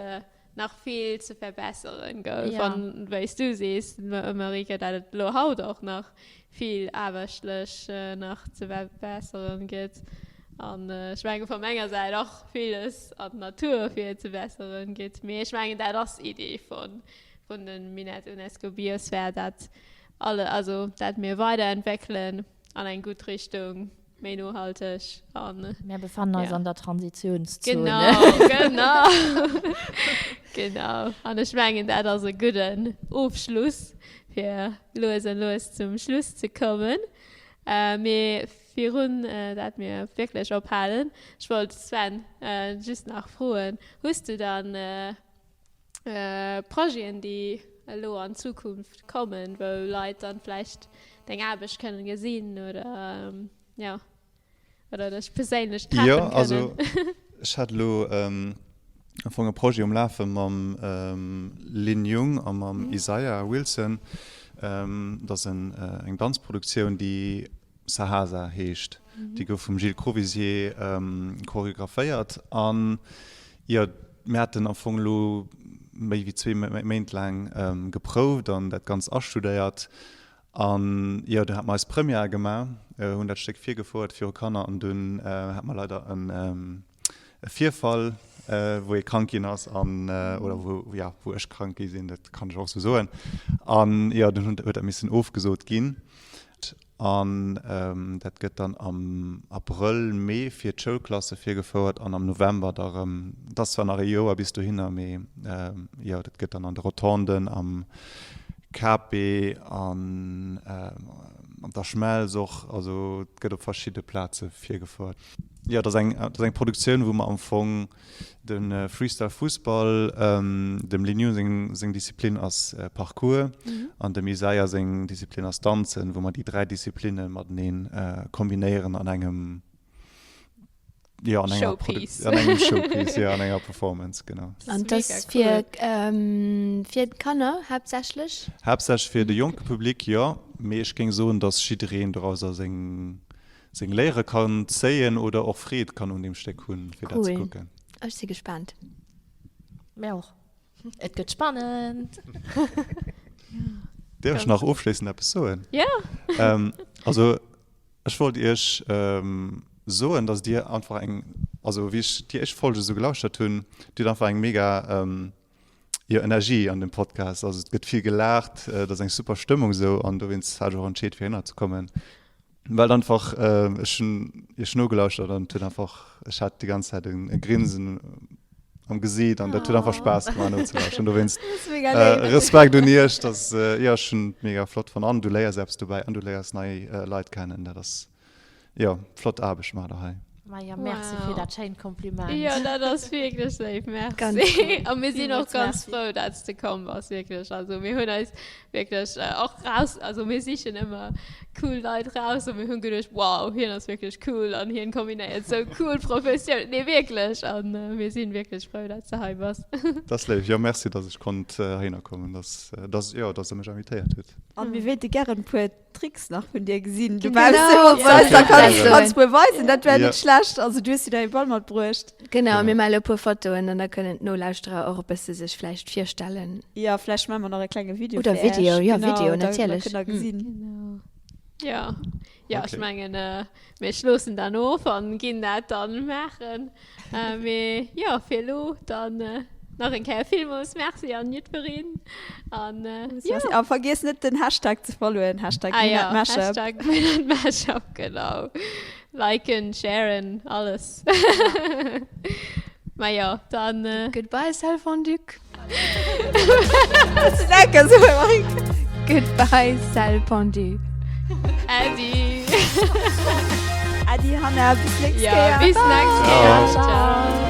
nach vill ze verbesseren gouf an wéi s du sees, Marieke, dat et elo haut och nach vill aarbechtlech nach ze verbesseren gëtt an ech menge vu menger Säit och villes an d'Natur fir ze besseren gëtt, mee ech mengen dat ass Idee vun vun de Minett UNESCO Biosphere, dat alle, also dat mir weiderentwéckelen an eng gutt Richtung, méi nohalteg an. Mir befannen eis an der Transitionszone. Genau, genau, genau. An ech mengen, dat ass e gudden Ofschluss, fir lues a lues zum Schluss ze kommen. Mee virun dat mir wierklech ophalen, ech wollt Sven just nach froen, Hues du dann Projeten, déi elo an Zukunft kommen, wou Leit dann vläicht deng Aarbecht kënnen gesinn oder jo, oder dech perséinlech treffen Jo, kënnen? also ech hat elo am Fong e Projet um Lafe mam Lynn Jung a mam Isaiah Wilson. Dat ass eng Danzproduktioun, déi Sahasa heescht. Déi gouf vum Gilles Crovisier choreographéiert an jo, mir haten am Fong elo méi wéi zwee Méint laang geprouft an dat Ganzt astudéiert an jo, dunn hate mer eis Première gemaach, hunn dat Stéck virgefouert viru Kanner an dunn hate mer leider e Virfall, wou ee krank ginn ass an oder wou, jo, wou ech krank gi sinn, dat kann ech och esou soen an jo, dunn huet dat missen ofgesot ginn. An dat gëtt dann am Abrëll, Mee fir d'Schoulklasse virgefouert an am November da rëm. Et ass zwar nach e Joer bis dohinner, mee jo, dat gëtt dann an de Rotonden, am KP an an der Schmelz och. Also et gëtt op verschidde Plaze virgefouert. Jo, et ass eng, et ass eng Produktioun, wou mer am Fong De Freestyle Fussball, dem Lin Yu seng Disziplin ass Parkour an dem Isaiah seng Disziplin ass Danzen, wou mer déi 3 Disziplinne matenee kombinéieren an engem, jo, an enger Showpiece. An engem Showpiece, jo, an enger Performance, genau. An dat ass fir fir d'Kanner haaptsächlech? Haaptsächlech fir de jonke Public, jo, mee ech géing soen, datt jiddereen dorauser seng seng Léiere kann zéien oder och Freed kann un deem Stéck hunn, fir dat ze Cool. kucken. Ech si gespaant. Mär och. Et gëtt spannend! Däerf ech nach ofschléissend eppes soen? Jo! Also, ech wollt Iech soen, dass Dir einfach eng, also wéi ech déi éischt Folge esou gelauschtert hunn, Dir hutt einfach eng mega, jo, Energie an dem Podcast. Also et gëtt vill gelaacht, et ass eng super Stëmmung esou an dowéinst hat ech och entscheet fir hinner ze kommen. Well einfach ech hunn iech nogelauschtert an et huet einfach, ech hat déi ganz Zäit e Grinsen am Gesiit an dat huet einfach Spaass gemaach nozelauschteren. Dowéinst Respekt un iech, dass, jo ech hunn et mega flott fonnt an du léiers eppes dobäi an du léiers nei Leit kennen. Dat ass Jo, flott Aarbecht maacht der hei. Maja, merci fir dat schéint Kompliment. Jo, dat ass wierklech léif, merci. A mir sinn och ganz frou, dat s de komm bass, wierklech. Also mir hunn eis wierklech och raus, also mir sichen ëmmer cool Leit raus a mir hunn geduecht, wow, hien ass wierklech cool an hien kombinéiert sou cool Professiounen. Nee, wierklech. A mir sinn wierklech frou, dat s de hei bass. Dat ass léif. Jo, merci, datt ech konnt heihinner kommen, dass, dass, jo, dass der mech invitéiert hutt. An mir wéilte gären e puer Tricks nach vun dir gesinn. Du baus genau, ja, da kannst du kannst puer weisen, dat wär net schlecht. Also du hues jo däi Ball matbruecht. Genau, mir maachen e puer Fotoen an da kënnen d'Nolauschterer och e bësse sech vläicht virstellen. Jo, vläicht maache mer nach e klenge Video Oder Video, jo, Video, natierlech. Da kënnt der gesinn. Genau. Jo, jo, ech mengen, mir schloossen dann of an ginn dat dann maachen. Mee jo, fir elo dann nach eng Kéier villmools Merci an jiddwereen. An jo. A vergiess net den Hashtag ze followen, Hashtag ah, ja, Mashup. Hashtag Minett genau. Liken, sharen, alles. Ma jo, dann. Goodbye, Salfonduc. Lecker, so, Marike. Goodbye, Salle Pendue. Äddi. Äddi, Hanna, bis nächst Ja, Kéier. bis nächst Kéier. Ciao. Ciao.